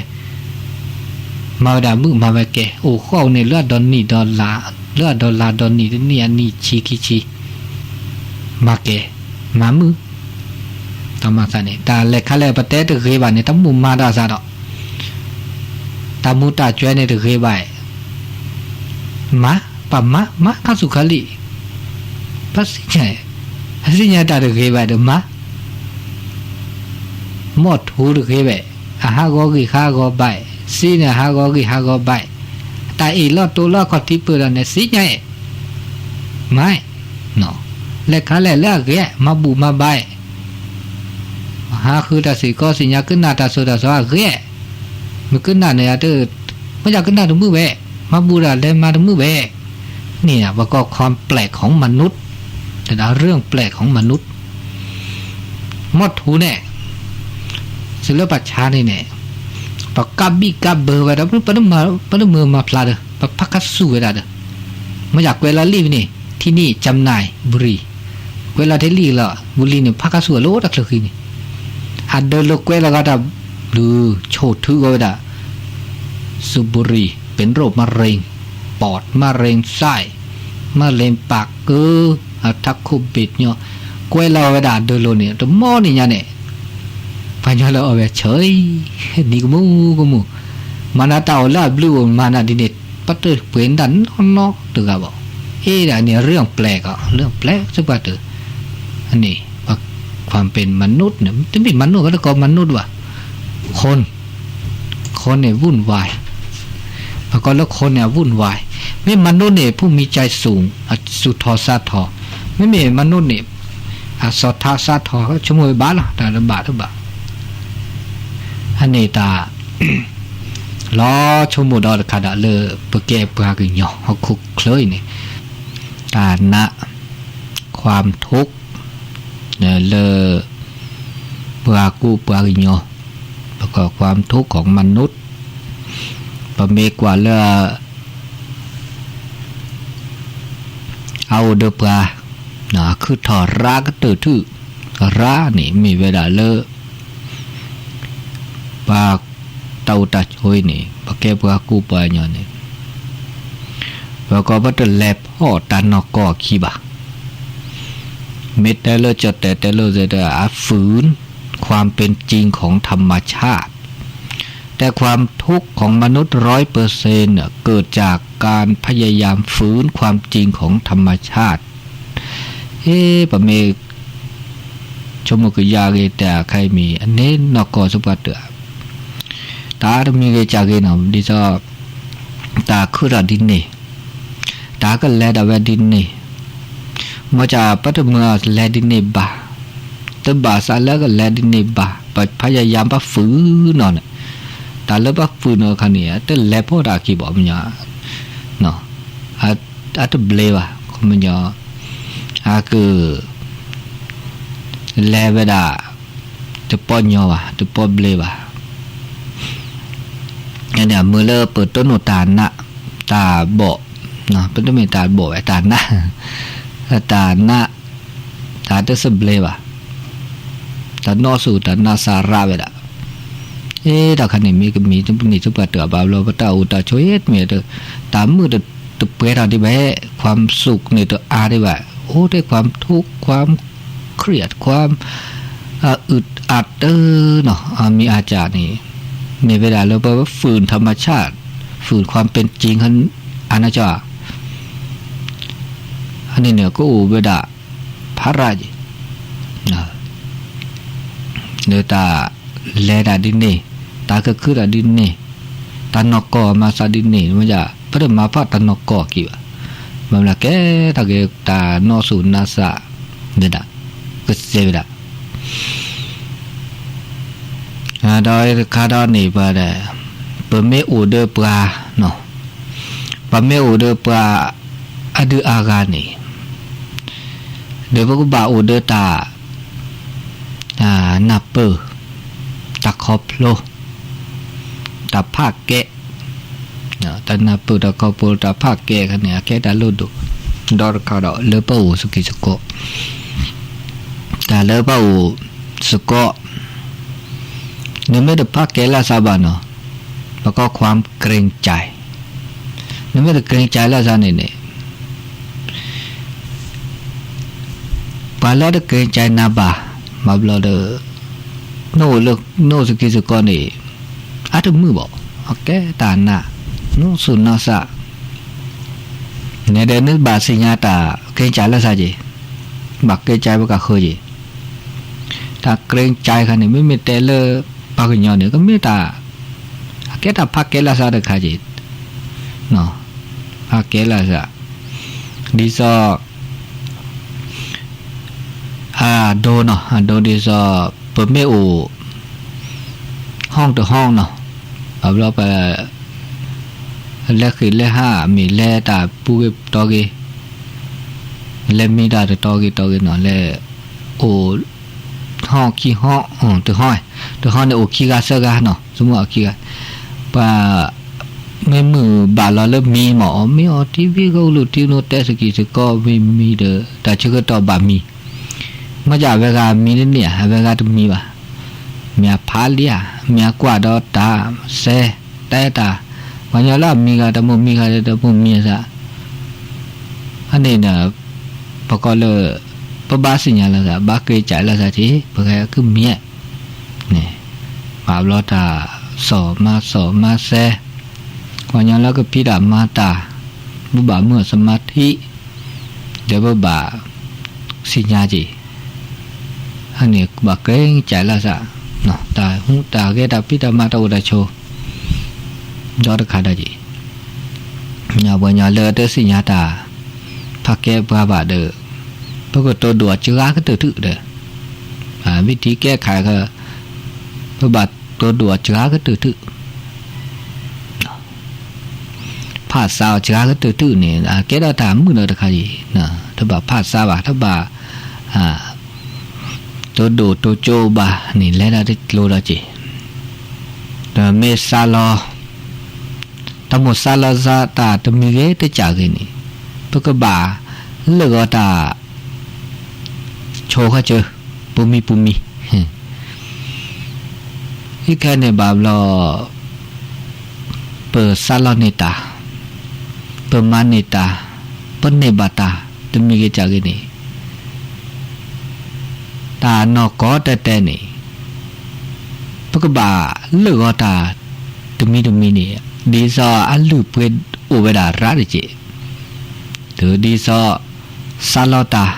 မၤဝဲဒၣ်မုာ်မၤဝဲကဲ အိၣ်ဃီၣ်န့ၣ် လၢအဒီနံၣ်ဒီလါ လၢအဒီလါဒီနံၣ်တနံၣ်အနံၣ်ဆံခံဆံ မၤကဲ မၤမုာ် တၢ်မၤသးန့ၣ် တၢ်လဲၤခါလဲၣ်ပတဲတဂ့ၤဘၣ်န့ၣ် တၢ်မိၣ်မၤတၢ်သးဒီး တၢ်မူတၢ်ကွဲန့ၣ်တဂ့ၤဘၣ် မၤ ပမၤ မၤခါဆူၣ်ခါလံၣ် ပသ့ၣ်ညါ ပသ့ၣ်ညါတၢ်တဂ့ၤဘၣ်ဒီးမၤ မီၢ်ထူတဂ့ၤဘၣ် အဟးဂီၤဂံၢ်ဟးဂီၤဘါ သ့န့ၣ် ဟးဂီၤဂံၢ်ဟးဂီၤဘါ တၢ်အ့ၣ်လိာ်တိလိာ်ခီၣ်ထံးပၢၢ်ဒီးန့ၣ် သ့ၣ်ညါ မၤ လဲၤခါလဲၣ်လၢအဂ့ၤ မၤဘူၣ်မၤဘါ ဟးဃုတၢ်စ့ၢ်ကီး သ့ၣ်ညါကနၣ်တၢ်စိၤတၢ်စီအဂ့ၤ မ့ၢ်ကနၣ်န့ၣ် မ့ၢ်ယကနၣ်တမုာ်ဘၣ် မၤဘူၣ်ဒီးလဲၤမၤတမုာ်ဘၣ် န့ၣ် ပကိး ความแปลกของมนุษย์ တဒၣ် เรื่องแปลกของมนุษย์ မီၢ်ထူန့ၣ် စံးလၢပှၤဆါန့ၣ်န့ၣ် ပကးဘံၣ်ကးဘၢဝဲဒီး ပတမၢမၤဖျါဒီး ပဖးခါဆူၣ်ဝဲဒၣ်ဒီး မ့ၢ်ယကွဲးလီၤလံာ်ဝဲန့ၣ် ထံနံၣ် จำหน่ายบุหรี่ ကွဲးလီၤထဲလံာ်လီၤ ဘူးလံၤန့ၣ် ဖးခါဆူၣ်အလိတၢ်ချၢဃံန့ၣ် အဒၢးလိာ်ကွဲးလီၤဂာ်တၢ်ဘျုး ဆိၣ်ထုကီၢ်ဝဲဒၣ် สูบบุหรี่เป็นโรคมะเร็ง ปอด มะเร็งไส้ มะเร็งปาก ကၢ အထးခိၣ်ဘ့ၣ်ညီ ကွဲးလီၤဝဲဒၣ်အဒၢးလိာ်န့ၣ် တမီၢ်နံၤညါန့ၣ် ပှၤညီလၢအီၣ်ဝဲဆၢ နံၤကမူၣ်ကမူၣ် မၤနၤတၢ်အိၣ်လၢအဘျုးအိၣ်မၤနၤဒ်န့ၣ် ပတပှ့ၤတၢ်နီၢ်နီၢ်တဂၤဘၣ်. အ့ဒၣ်န့ၣ် เรื่องแปลก ကီး เรื่องแปลก စ့ၢ်ပှၤတၢၢ် အန့ၣ် ความเป็นมนุษย์န့ၣ် တမ့ၢ် มนุษย์ ဘၣ်တကိး มนุษย์ ဘၣ် คน คนเนี่ยวุ่นวาย ပကိးလၢ คนเนี่ย วุ่นวาย မ့ၢ် มนุษย์ န့ၣ် ผู้มีใจสูง အသူၣ်ထီၣ်သးထီၣ် မ့မ့ၢ် มนุษย์ န့ၣ် အစီၣ်ထးသးထီၣ် ဆိကမိၣ်ဝဲဘၣ်လီၤ တၢ်တဘၣ်တဘၣ် အန့ၣ်တၢ် လီၤဆိကမိၣ်ဒီးတခါဒၣ်လၢ ပကဲပှၤကညီဟီၣ်ခိၣ်ချၢအံၤန့ၣ် တၢ်နး ความทุกข์ လၢ ပှၤကူပှၤကညီ ပကိး ความทุกข์ของมนุษย์ ပမ့ၢ်ကွၢ်လၢ အအိၣ်ဒီးပှၤ အခုၣ်ထီၣ်ရါကတၢၢ်ထူၣ် ရါန့ၣ်မ့ၢ်ဝဲဒၣ်လၢ ပှၤတၢ်အိၣ်တၢ်ဆိးအံၤန့ၣ် ပကဲပှၤကူပှၤကညီန့ၣ် ပကိးပတလဲၤဖီၣ်တၢ်နီၢ်ကီၢ်အခံဘၣ်. မ့ၢ်တဲလၢကၠီၣ်တဲာ်တဲလၢ အ ฝืน ความเป็นจริงของธรรมชาติ แต่ความทุกข์ของมนุษย์ร้อยเปอร์เซ็นต์ เกิดจากการพยายามฝืนความจริงของธรรมชาติ เอ๊ะ ပမ့ၢ် ဆိကမိၣ်ကယၤဂ့ၤတၢ်ခဲအံၤမ့ၢ် အန့ၣ်နီၢ်ကီၢ်စ့ၢ်ပှၤတၢၢ် တၢ်တမံၤဂ့ၤကၢ်ဂ့ၤနီၤ ဒ်သိး တၢ်ခုၣ်ထီၣ်ဒ်န့ၣ် တၢ်ကလဲၤဒၣ်ဝဲဒ်န့ၣ် မ့ၢ်ကပတမၢလဲၤဒ်န့ၣ်ဘၣ် တဘၣ်သးလၢကလဲၤဒ်န့ၣ်ဘၣ် ပဖးယၤယၤပဖုၣ်နီၤန့ၣ် တၢ်လၢပဖုၣ်နီၤခါန့ၣ် တလဲၤဖီၣ်တၢ်ခံဘၣ်မ့ၢ် အတဘျ့ဘၣ် ခီပညီ အက လဲၤဝဲဒၣ် တပီၢ်ညီဘၣ် တပီၢ်ဘျ့ဘၣ် မ့ၢ်လၢပတိၢ်နီၣ်တၢ်နး တၢ်ဘီၣ် ပတမ့ၢ်တၢ်ဘီၣ်ဝဲ တၢ်နး တၢ်နး တၢ်တသဘျ့ဘၣ် တၢ်နီၣ်ဆူၣ်တၢ်နးစၢ်ရၣ်ဝဲဒၣ် အ့ တၢ်ခါန့ၣ်မ့ၢ်ကမံၤတမံၤစ့ၢ်ပှၤတၢၢ်ဘၣ်ဘျီ ပတၢ်အိၣ်တၢ်ဆိးအံၤတမ့ၢ် တၢ်မုာ်တ တပှဲၤထီၣ်ဒံးဘၣ်, ความสุขန့ၣ်တအါဒံးဘၣ်, အိၣ်ထဲ ความทุกข์ ความเครียด ความอึดอัด တနီၤ အမံၤအါကၢ်န့ၣ် မ့ၢ်ဝဲဒၣ်လၢပ ฝืนธรรมชาติ ฝืนความเป็นจริง အါန့ၢ်ကၠီ အန့ၣ်န့ၣ် ကအိၣ်ဝဲဒၣ် ဖးရၣ်ယံၤ လၢတၢ်လဲၤတၢ်ဒ်န့ၣ်, တၢ်ကခုတၢ်ဒ်န့ၣ်, တၢ်နီၢ်ကီၢ်မၤသးဒ်န့ၣ်, ပတမၤဖးတၢ်နီၢ်ကီၢ်က့ၤဘၣ်. မ့ၢ်မနုၤကဲထီၣ်က့ၤတၢ်နီၢ်သူၣ်နီၢ်သး ဝဲဒၣ် ကစဲးဝဲဒၣ် ဒီးတခါဒီးန့ၣ် ပှၤဒီး ပမ့ၢ်အိၣ်ဒီးပှၤ, ပမ့ၢ်အိၣ်ဒီးပှၤအဒုးအဂၤန့ၣ်, ဒီးပကဘၣ်အိၣ်ဒီးတၢ် နၢ်ပၢၢ်, တၢ်ခီဖျိ, တၢ်ဖးကဲ, တၢ်နၢ်ပၢၢ်တၢ်ခီဖျိ တၢ်ဖးကဲခါန့ၣ် အကဲတၢ်လိၣ်ဒိၣ်, ဒီးတခါဒီးလၢပအိၣ်စကံးစကီး, တၢ်လၢပအိၣ်စကီး နမ့ၢ်တဖးကဲလၢသးဘၣ်နီၤ, ပကီ ความเกรงใจ, နမ့ၢ်တ เกรงใจ လၢသးန့ၣ်န့ၣ် ပှၤလၢတ เกรงใจ နၤဘၣ်, ဘၣ်ဘျီဒီး နအိၣ်လၢ နအိၣ်စကံးစကီးန့ၣ် အတမုာ်ဘၣ်, အကဲတၢ်နး နီၢ်သူၣ်နီၢ်သး န့ၣ်ဒီးနဘၣ်သ့ၣ်ညါတၢ် เกรงใจ လၢသးက့ၤ, ဘၣ် เกรงใจ ပကဃၢၤက့ၤ, တၢ် เกรงใจ ခါန့ၣ် မ့မ့ၢ်တဲလၢပှၤကညီန့ၣ် ကမ့ၢ်တၢ် အကဲတၢ်ဖးကဲလၢသးတခါက့ၤ, ဖးကဲလၢသး, ဒ်သိး အဒိနီၤ, အဒိဒ်သိး ပမ့ၢ်အိၣ် ห้องတစ်ห้องနီၤ, ဘၣ်ဘျီပ လဲၤဃ့ၢ်လဲၤဟး မ့ၢ်လဲၤတၢ်ပူၤဂ့ၤတီၤဂ့ၤ, လဲၤမံတၢ်တတီၤဂ့ၤတီၤဂ့ၤနီၤ, လဲၤအိၣ် ห้องခံ ห้อง, တစ်ห้อง, တစ်ห้องန့ၣ် အိၣ်ခံဂၤသၢဂၤနီၤ, စမုၢ်အိၣ်ခံဂၤ, ပှၤ မ့ၢ်မုာ်ဘၣ်လီၤလၢမံမး, မ့ၢ်အီၤထံဝံၤကအိၣ်လူၤထံနီၤ တဲစကံးစကီးဝံၤမံဒီး တၢ်ဆၢကတီၢ်ဘၣ်မံ, မ့ၢ်ဒ်အဝဲဂၤမံတန့ၢ်ဧါ, အဝဲဂၤတမံဘၣ်, မ့ၢ်အဖးလံဧါ, မ့ၢ်အကွၢ်ဒီးတၢ်စဲ တဲတၢ်, ပှၤကညီလၢအမံဂၤတၢ်မိၢ်မံဂၤတၢ်တမိၢ်မံအသး, အန့ၣ်ဒီး ပကိးလၢ ပဘၣ်သ့ၣ်ညါလၢသး ဘၣ် เกรงใจ လၢသးက့ၤ ပကဟဲကမံ, န့ၣ် ဘၣ်ဘျီတၢ် စီၤမၤစီၤမၤစဲ, ပှၤကညီလၢကဖံးတၢ်မၤတၢ်, ပဘၣ်မုၢ်အစမၤထံ, ဒီးပဘၣ် သ့ၣ်ညါက့ၤ, အန့ၣ်ဘၣ် เกรงใจ လၢသး, တၢ်ဟူးတၢ်ဂဲၤတၢ်ဖံးတၢ်မၤတၢ်အိၣ်တၢ်ဆိး ဒီတခါဒီးက့ၤ, ပှၤကညီလၢတသ့ၣ်ညါတၢ် ဖးကဲပှၤဘၣ်ဒီး ပကတိၤဒိၣ်အစှၤကတၢၢ်ထူၣ်ဒီး ဝံထံကဲခါ ပဘၣ်တိၤဒိၣ်အစှၤကတၢၢ်ထူၣ် ဖးသးအီၤစှၤကတၢၢ်ထူၣ်န့ၣ် အကဲထီၣ်တၢ်မုာ်ဒီးတခါအံၤ, တဘၣ်ဖးသးဘၣ်, တဘၣ် တိၤဒိၣ်တိၤကၠိဘၣ်န့ၣ် လဲၤဒၣ်တကျိၤဒီးက့ၤ, ဒီးမ့ၢ်စးလီၤ တၢ်မိၣ်စးလီၤစးတၢ်တမံၤဂ့ၤတကးဂ့ၤန့ၣ် ပကဘၣ်လၢာ်ဂီၤတၢ် ဆိးခီဆၢ ပူၤမံပူၤမံ အံၤခဲန့ၣ်ဘၣ်ဘျီ ပစးလီၤန့ၢ်တၢ်, ပမၤန့ၢ်တၢ်, ပန့ၢ်ဘၣ်တၢ် တမံၤဂ့ၤကးဂ့ၤန့ၣ် တၢ်နီၢ်ကီၢ်တဲတဲန့ၣ် ပကဘၣ်လၢာ်ဂီၤတၢ် တမံၤတမံၤန့ၣ် ဒ်သိးအလုၢ်ပှ့ၤအိၣ်ဝဲဒၣ်ရၣ်တက့ၢ်. တုၤဒ်သိး စးလီၤတၢ်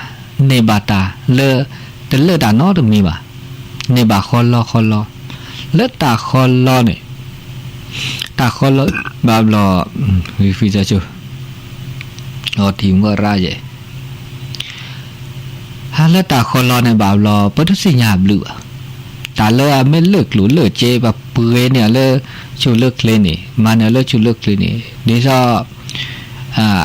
န့ၢ်ဘၣ်တၢ်လၢ တလၢာ်တၢ်နီတမံၤဘၣ်. န့ၢ်ဘၣ်ဃီလီဃီလီ လၢတၢ်ဃီလီန့ၣ် တၢ်ဃီလီဘၣ်ဘျီ ဝံၤဃံသးဆိ အီထံမီရၣ်ယဲ ဟါလၢတၢ်ဃီလီန့ၣ်ဘၣ်ဘျီ ပတသ့ၣ်ညါဘျုးဘၣ်. တၢ်လၢအမ့ၢ်လၢာ်ကျိၤလၢာ်စ့ ပှၤပှ့ၤန့ၢ်အီၤလၢ ဆူၣ်လၢချ့န့ၣ် မၤန့ၢ်အီၤလၢဆူၣ်လၢချ့န့ၣ် ဒ်သိး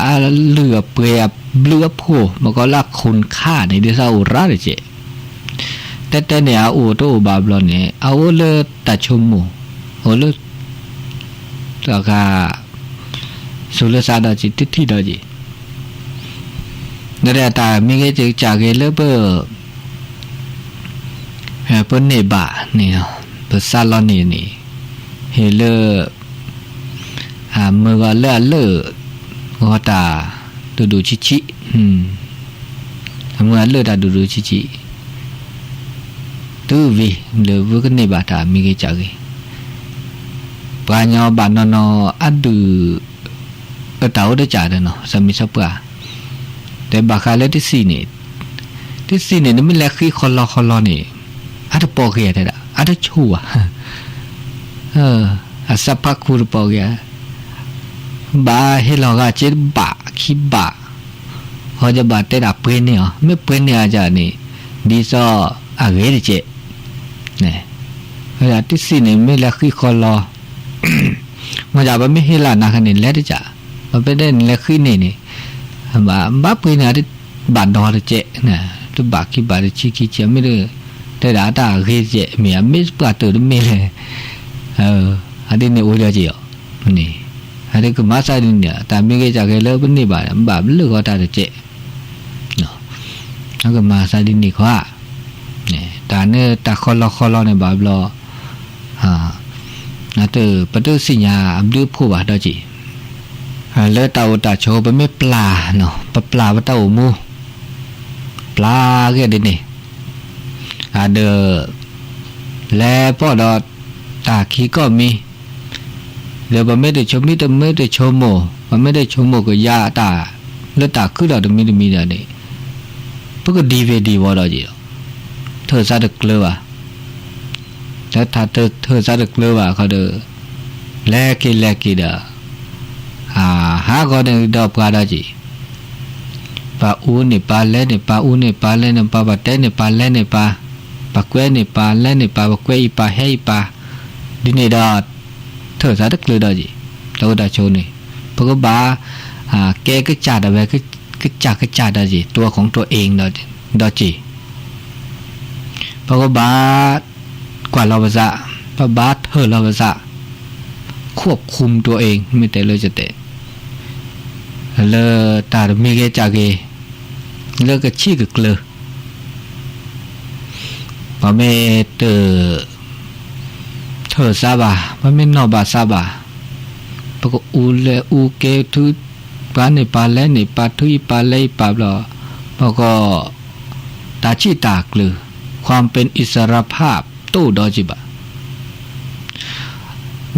အလုၢ်အပှ့ၤအဘျုးအဖှိၣ် မ့ၢ်ကီးလၢအခိၣ်ခါန့ၣ် ဒ်သိးအိၣ်ရၣ်တက့ၢ်. တဲတဲန့ၣ် အအိၣ်တအိၣ်ဘၣ်ဘျီန့ၣ် အအိၣ်လၢတၢ်ဆိကမိၣ် အိၣ်လၢ တၢ်ဃါ သူၣ်လၢသးဒီးက့ၤ တထံၣ်ဒီးက့ၤ ဒီးတၢ်မံၤဂ့ၤကးဂ့ၤလၢပ ပန့ၢ်ဘၣ်န့ၣ် ပစးလီၤန့ၢ်န့ၣ် ဟ့ၣ်လၢ မုၢ်ဂီၤလၢအလၢာ် ဂီၤတၢ်ဒိၣ်ဒိၣ်ဆံးဆံး, အမုၢ်အလၢၢ်တၢ်ဒိၣ်ဒိၣ်ဆံးဆံး, တုၤဝံၤ လၢဝဲကန့ၢ်ဘၣ်တၢ်မံၤဂ့ၤကၢ်ဂ့ၤ, ပှၤကညီဘၣ်နီၢ်နီၢ်အဒုၣ် အတၢ်အိၣ်တကးဒီးနီၤ စီၤမံၤစီၤပှၢ်, တဲဘၣ်ဃးလၢတဆံးန့ၣ်, တဆံးန့ၣ် နမ့ၢ်လဲၤဃံဃီလီဃီလီန့ၣ်, အတပိာ်က့ၤတဲဒၣ် အတဆိၣ်ဘၣ်, အစၢဖးခူတပိာ်က့ၤ, ဘၣ်ဟ့ၣ်လီၤဂာ်က့တဘးခံဘး, ဟီယဘၣ်တဲဒၣ်ပှ့ၤန့ၢ်အီၤ မ့ၢ်ပှ့ၤန့ၢ်အီၤန့ၣ်, ဒ်သိးအဂ့ၤတကဲး တဆံးန့ၣ် မ့ၢ်လဲၤဃံဃီလီ, မ့ၢ်ဒ်ပမ့ၢ်ဟ့ၣ်လီၤနၤခါန့ၣ် လဲၤတကး, ပမ့ၢ်တဲန့ၣ်လဲၤဃံန့ၢ်န့ၣ်, ဘၣ်ပှ့ၤန့ၢ်အီၤ ဘၣ်ဒီတကဲး, တဘးခံဘးတဆံခံဆံ မ့ၢ်တ, တဲဒၣ်အတၢ်ဂ့ၤတကဲး မ့ၢ်အမ့ၢ်ပှၤတၢၢ်တမ့ၢ်လဲၣ်, အဒ်န့ၣ်အိၣ်ဒီးက့ၤအီၤ, အဒ်ကမၤသးဒ်န့ၣ် တၢ်မံၤဂ့ၤကၢ်ဂ့ၤလၢပန့ၢ်ဘၣ် ဘၣ်လၢဂီၤတၢ်တကဲး ကမၤသးဒ်န့ၣ်ခီ, တၢ်န့ၣ်တၢ်ဃီလီဃီလီန့ၣ်ဘၣ်ဘျီ, ပတသ့ၣ်ညါအဘျုးအဖှိၣ်ဘၣ်ဒီးက့ၤ, လၢတၢ်အိၣ်တၢ်ဆိး ပမ့ၢ်ပျၢ်နီၤ ပပျၢ်ပတၢ်အိၣ်မူ, ပျၢ်က့ၤဒ်န့ၣ်, အဒီး လဲၤပီၢ်ဒီးတၢ်ခံကီၢ်မံၤ, ဒီးပမ့ၢ်တဆိကမိၣ် ပမ့ၢ်တဆိကမိၣ် ပမ့ၢ်တဆိကမိၣ်ကယၤတၢ် လၢတၢ်ခုၣ်ဒီးတမံၤတမံၤဒီးန့ၣ်, ပကဒံးဝ့ၤဒံးဝီၤဒီးက့ၤဒီး, ထၢၣ်သးတကျၢၤဘၣ်, လၢထၢၣ်သးတကျၢၤဘၣ်ခီဒီး, လဲၤက့ၤလဲၤက့ၤဒီး, ဟးဂီၤန့ၣ်ဒီးပှၤဒီးက့ၤ ပှၤအူန့ၢ်ပှၤလဲန့ၢ် ပှၤအူန့ၢ်ပှၤလဲန့ၢ် ပှၤပှၤတဲန့ၢ်ပှၤလဲန့ၢ်ပှၤ, ပှၤကွဲန့ၢ်ပှၤလဲန့ၢ်ပှၤ ပှၤကွဲအံၤပှၤဟဲအံၤပှၤ, ဒ်န့ၣ်ဒီး ထၢၣ်သးတကျၢၤဒီးက့ၤ, တၢ်အိၣ်တၢ်ဆိးန့ၣ်, ပကဘၣ် ကဲကစၢ်ဒၣ်ဝဲ ကစၢ်ကစၢ်ဒီးက့ၤ ตัวของตัวเอง ဒီးက့ၤ ပကဘၣ် ကွၢ်လီၤပသး, ပဘၣ်ထၢၣ်လီၤပသး, ควบคุมตัวเอง မ့ၢ်တဲလၢယတဲ, လၢတၢ်တမံၤဂ့ၤကၢ်ဂ့ၤ, လၢကဆံၣ်ကကျၢၤ, ပမ့ၢ်တ ထၢၣ်သးဘၣ်, ပမ့ၢ်နီၢ်ဘၣ်သးဘၣ်, ပကအူလဲၤအူက့ၤထု, ပှၤန့ၢ်ပှၤလဲန့ၢ်ပှၤ ထုအံၤပှၤလဲအံၤပှၤဘျီ, ပက တၢ်ဆံၣ်တၢ်ကျၢၤ, ความเป็นอิสรภาพ တအိၣ်ဒီးက့ၤဘၣ်.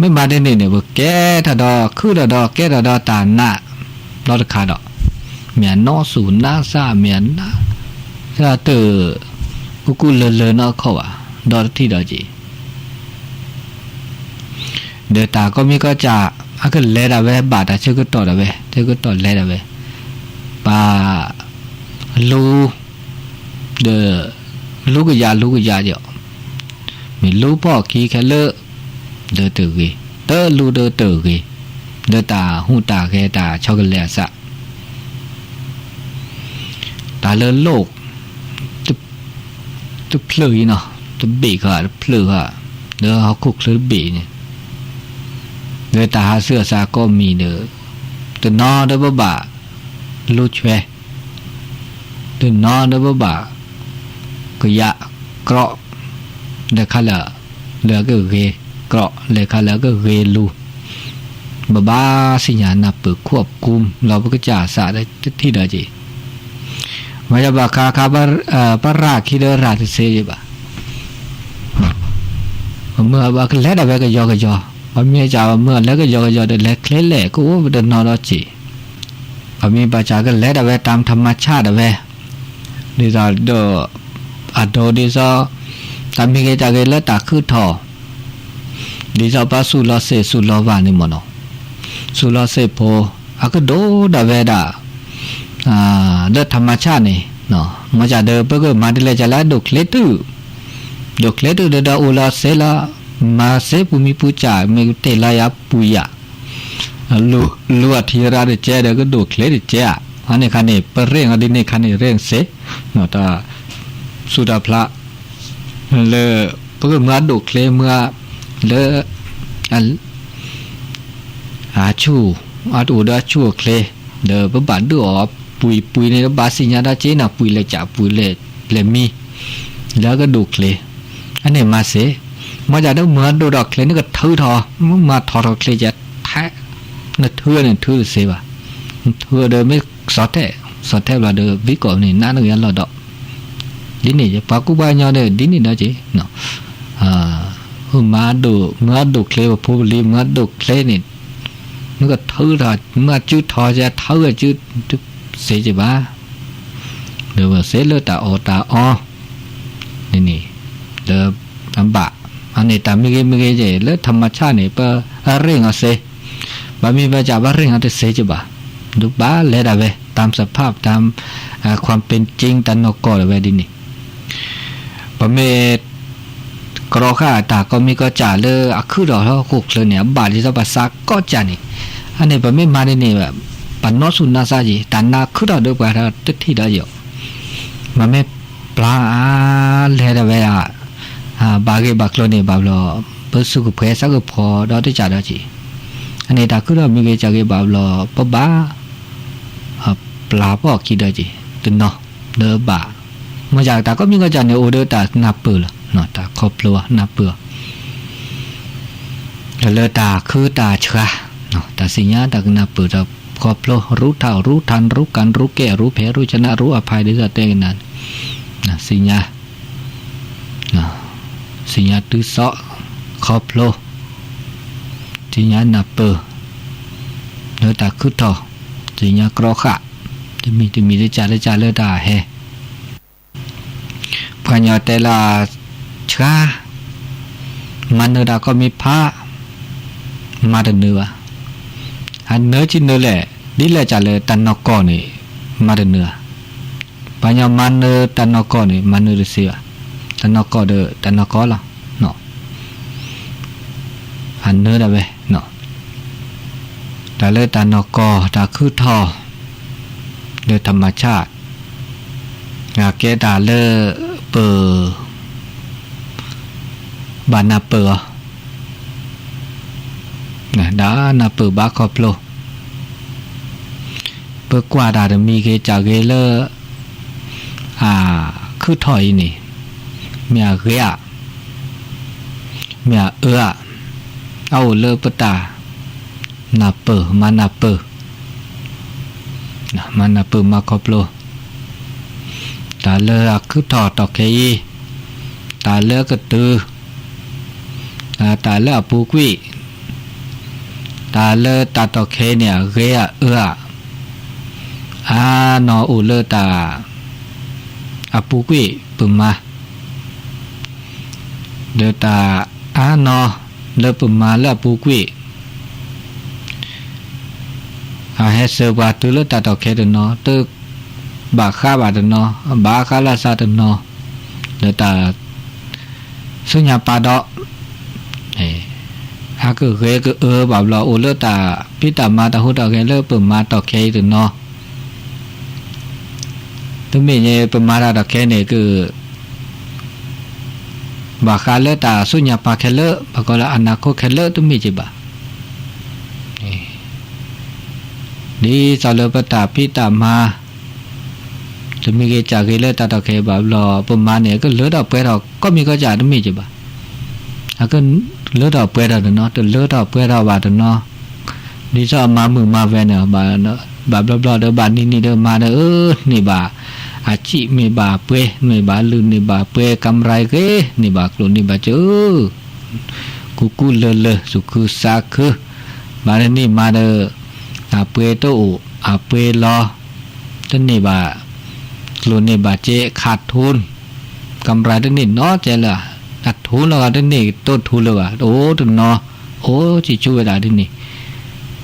မ့ၢ်မၤဒ်န့ၣ်န့ၣ် ပကဲထီၣ်ဒီး ခုၣ်ထီၣ်ဒီး ကဲထီၣ်ဒီးတၢ်နး ဒီတခါဒီး, မ့ၢ်အနီၢ်စူၢ်နါစၢ် မ့ၢ်အနါ, တၢ်တ ကူကူလၢလၢနီၢ်ခီၣ်ဘၣ်, ဒီးတထံၣ်ဒီးက့ၤ ဒီးတၢ်ကိးမံၤကိးကၢ် အကလဲၤဒၣ်ဝဲ ဘၣ်တၢ်ဆၢကတီၢ်ဒၣ်ဝဲ ဆၢကတီၢ်လဲၤဒၣ်ဝဲ, ပှၤလူၤ ဒီး လူၤကယၤလူၤကယၤဒီး, မ့ၢ်လူၤဖီၣ်ခံခဲလၢာ် ဒီးတဂ့ၤ, တလူၤဒီးတဂ့ၤ, ဒီးတၢ်ဟူးတၢ်ဂဲၤတၢ်ဆီတလဲအသး တၢ်လၢလိၣ် တဖျၢၣ်အံၤနီၤ, တဘ့ၣ်ဃီ တဖျၢၣ်ဃီ, လၢဟီၣ်ခိၣ်ချၢတဘ့ၣ်အံၤန့ၣ်, လၢတၢ်ဟးဆူအသးကိးမံၤဒီး, တနီၤဒီးပဘၣ်လူၤဆွဲ, တနီၤဒီးပဘၣ်ကယၤကြီး, လဲၤခါလၢာ် လၢအကဂ့ၤကြီး, လဲၤခါလၢာ်အကဂ့ၤလူၤ, ပဘၣ်သ့ၣ်ညါနၢ်ပၢၢ် ควบคุม လီၤပကစၢ်အသးတထံၣ်ဒီးက့ၤ မ့ၢ်ယဘၣ်ခါခါ ပရၣ်ခံဒီးရၣ်တသ့ယဘၣ်. ပမ့ၢ်ဘၣ်ကလဲၤဒၣ်ဝဲကယီကယီ, ပမ့ၢ်ကမ့ၢ်လဲၤကယီကယီဒီး လဲၤချ့လဲၣ် ကအိၣ်ပတနီၤဒီးစ့ၢ်, ပမ့ၢ်ဘၣ်ဆၣ်ကလဲၤဒၣ်ဝဲ ตามธรรมชาติ ဒၣ်ဝဲ, ဒ်သိးဒီး အဒိဒ်သိး တၢ်မံၤဂ့ၤတၢ်ဂ့ၤလၢတၢ်ခုၣ်ထီၣ် ဒ်သိးပှၤသူၣ်လီၤသ့ၣ်သူၣ်လီၤဘၣ်န့ၣ်မ့ၢ်နီၤ, သူၣ်လီၤသ့ၣ်ဖိ အကဒိၣ်ဒၣ်ဝဲဒၣ် လၢ ธรรมชาติ န့ၣ်, မ့ၢ်ဒ်ဒီး ပကမၤဒ်လဲၣ်ကလဲၣ် ဒိၣ်ချ့တုာ်, ဒိၣ်ချ့တုာ်ဒီး ဒီးအိၣ်လီၤသ့လီၤ, မၤသ့ပူၤမံပူၤစၢ် မ့ၢ်ကတဲာ်လီၤယၤပူၤယၤ, လူၤအထံရၣ်တကဲဒီး ကဒိၣ်ချ့တကဲဧါ, အန့ၣ်ခါန့ၣ် ပရ့ၣ်အီၤဒ်န့ၣ်ခါန့ၣ် ရ့ၣ်သ့, တၢ် သူၣ်တၢ်ဖျး လၢ ပကမၤဒိၣ်ချ့မၤ လၢ အဆူၣ် အတအိၣ်ဒီးအဆူၣ်အချ့, ဒီးပဘၣ်ဒုးအီၤပှံၤပှံၤန့ၣ် ဘၣ်သ့ၣ်ညါတၢ်က့နၤ ပှံၤလဲၤကၢ်ပှံၤလဲၤမံ လၢကဒိၣ်ချ့, အန့ၣ်မၤသ့, မ့ၢ်ဒ်ဒီးမၤဒိၣ်ဒီးချ့န့ၣ်ကထုးထီၣ်, မ့ၢ်မၤထီၣ်ထီၣ်ချ့ကဲထဲ, နထုးန့ၣ်ထုးတသ့ဘၣ်, ဒီးမ့ၢ်စီၤထဲး, စီၤထဲးဘျီဒီး ဝံကိးန့ၣ် နးနဂ့ၤအလီၢ်ဒီး, ဒ်န့ၣ် ပှၤကူပှၤကညီဒီး ဒ်န့ၣ်ဒီးက့ၤ, မ့ၢ်မၤဒိၣ် မ့ၢ်အဒိၣ်ချ့ ပဖိပလံၤ မ့ၢ်အဒိၣ်ချ့န့ၣ်, မ့ၢ်ကထုးထီၣ် မ့ၢ်အစုထီၣ် ကထုးအစု တစ့က့ၤဘၣ်, ဒီးစ့လၢတၢ်အီၣ်တၢ်အီ န့ၣ်န့ၣ်, ဒီးအဘၣ်, အန့ၣ်တၢ်မ့ၢ်ဂ့ၤမ့ၢ်ဂ့ၤက့ၤ လၢထးမဆၣ်န့ၣ် ပအရ့ၣ်အီၤစ့, ဘၣ်မ့ၢ်ဘၣ်စး ပရ့ၣ်အီၤတစ့က့ၤဘၣ်, ဒီးဘၣ်လဲၤဒၣ်ဝဲ တၢ်စဖး တၢ် ความเป็นจริง တၢ်နီၢ်ကီၢ်ဒၣ်ဝဲဒ်န့ၣ်, ပမ့ၢ် ကရီဃာ်တၢ်ကိးမံၤကိးစၢ်လၢအခုၣ်ထီၣ်ဟီၣ်ခိၣ်ချၢန့ၣ် အဘၣ်ဒ်သိးပှၤစးကိးစၢ်န့ၣ်, အန့ၣ်ပမ့ၢ်မၤဒ်န့ၣ်, ပနီၢ်ဆူၣ်နီၢ်ဆါက့ၤ တၢ်နါခုၣ်ထီၣ်ဒီးပှၤတထံၣ်ဒီးယိာ်, မ့မ့ၢ်ပျၢ်အါလဲၣ်ဒၣ်ဝဲဒၣ်, ဘၣ်ဂ့ၢ်ဘၣ်ကျိၤန့ၣ်ဘၣ်ဘျီ, ပစူၢ်ကဖှဲးစးကဖီဒီးတကးဒီးက့ၤ, အန့ၣ်တၢ်ခုၣ်ထီၣ်မံၤဂ့ၤစၢ်ဂ့ၤဘၣ်ဘျီ, ပဘၣ် ပျၢ်ဖီၣ်ခံဒီးက့ၤ, တနီၤ, ဒီးဘၣ်, မ့ၢ်စးတၢ်ကိးမံၤကိးစၢ်န့ၣ် အိၣ်ဒီးတၢ်နၢ်ပၢၢ်လီၤ, တၢ်ခီဖျိအီၤ နၢ်ပၢၢ်အီၤ လၢတၢ်ခုတၢ်ဆှါ, တၢ်စံၣ်ညါတၢ်ကနၢ်ပၢၢ်ဒီးခီဖျိ รู้เท่า รู้ทัน รู้กัน รู้แก้ รู้แพ้ รู้ชนะ รู้อภัย ဒ်သိးတဲကနၣ်, စံၣ်ညါ, စံၣ်ညါတုၤသီ, ခီဖျိ, စံၣ်ညါနၢ်ပၢၢ်, လၢတၢ်ခုထီၣ်, စံၣ်ညါကြီဃာ်, တမံၤတမံၤ တကးတကးလၢတၢ်ဟဲ ပှၤကညီတဲလၢ ဆှါ, မၤနၢၤတၢ်ကိးမံၤဖး, မၤတနၢၤဘၣ်. အနၢၤဆံနၢၤလဲၣ်, ဒ်လဲၣ်ကလဲၣ် တၢ်နီၢ်ကီၢ်န့ၣ် မၤတနၢၤဧါ. ပှၤကညီမၤနၢၤတၢ်နီၢ်ကီၢ်န့ၣ် မၤနၢၤတသ့ဘၣ်. တၢ်နီၢ်ကီၢ်ဒီးတၢ်နီၢ်ကီၢ်လီၤ. အနၢၤဒၣ်ဝဲ တၢ်လၢတၢ်နီၢ်ကီၢ် တၢ်ခုထီၣ် လၢထးမဆၣ် ကဲတၢ်လၢပ ဘၣ်နၢ်ပၢၢ်အီၤ, ဒၣ်နၢ်ပၢၢ်ဘၣ်ခီဖျိ, ပကွၢ်တၢ်တမံၤဂ့ၤစၢ်ဂ့ၤလၢ အခုထီၣ်အံၤန့ၣ် မ့ၢ်အဂ့ၤဧါ, မ့ၢ်အအၢဧါ, အအိၣ်လၢပတၢ် နၢ်ပၢၢ် မၤနၢ်ပၢၢ်, မၤနၢ်ပၢၢ်မၤခီဖျိ, တၢ်လၢအခုထီၣ်တီၢ်ခဲအံၤ, တၢ်လၢအကတုၤ, တၢ်လၢအပူၤကွံာ်, တၢ်လၢတၢ်တီၢ်ခဲအံၤန့ၣ် အဂ့ၤဧါအၢဧါ, အါနီၢ်အိၣ်လၢတၢ် အပူၤကွံာ်ပမၤ, ဒီးတၢ်အါနီၢ်လၢပမၤလၢအပူၤကွံာ် အဟဲစၢၤပှၤတုၤလၢတၢ်တီၢ်ခဲတနီၤ, တဘၣ်ဃးဘၣ်တနီၤ, ဘၣ်ဃးလၢ်သးတနီၤ, ဒီးတၢ်ဆူညါပၢ်ဒီး အကဂ့ၤကအၢဘၣ်ဘျီ အိၣ်လၢတၢ်ဖံးတၢ်မၤတၢ်ဟူးတၢ်ဂဲၤလၢပမၤတီၢ်ခဲအံၤတနီၤ, တမ့ၢ်န့ၣ် ပမၤတၢ်တီၢ်ခဲန့ၣ် က ဘၣ်ဃးလၢတၢ်ဆူညါပၢ်ခဲလၢာ်, ဘၣ်ဃးလၢအနၢ်ခိခဲလၢာ်တမ့ၢ်က့ၤဘၣ်. ဒ်သိးလၢပတၢ်ဖံးတၢ်မၤ တမံၤဂ့ၤစၢ်ဂ့ၤလၢတၢ်တီၢ်ခဲဘၣ်ဘျီ ပမၤန့ၣ် အကလၢထီၣ်ပှဲၤထီၣ်ကိးမံၤကိးစၢ်တမ့ၢ်က့ၤဘၣ်. အကလၢထီၣ်ပှဲၤထီၣ်တနီၤ တလၢထီၣ်ပှဲၤထီၣ်ဘၣ်တနီၤ, ဒ်သိးအမၤမုာ်မၤဝဲန့ၣ် ဘၣ်ဘျီဘျီဒီးဘၣ်နံၤနံၤဒီးမၤဒီး အၢ န့ၢ်ဘၣ်အစံၣ် မ့ၢ်ဘၣ်ပှဲၤ မ့ၢ်ဘၣ်လုၢ် န့ၢ်ဘၣ်ပှဲၤ ကံရံဂ့ၤ န့ၢ်ဘၣ်ကျိၣ်န့ၢ်ဘၣ်စ့ ကူကူလၢလၢ သူၣ်ခုသးခု, ဘၣ်တနံၣ်မၤဒီး အပှဲၤတအိၣ် အပှဲၤလီၤ တန့ၢ်ဘၣ် ကျိၣ်န့ၢ်ဘၣ်စ့ ခးထူၣ် ကံရံတန့ၢ်နီတစဲးလၢၤ, အထူၣ်လီၤဂာ်တန့ၢ်တိၢ်ထူၣ်လၢၤဘၣ် တအိၣ်တနီၤ အိၣ်စံၣ်ဆူၣ်ဝဲဒၣ်ဒ်န့ၣ်,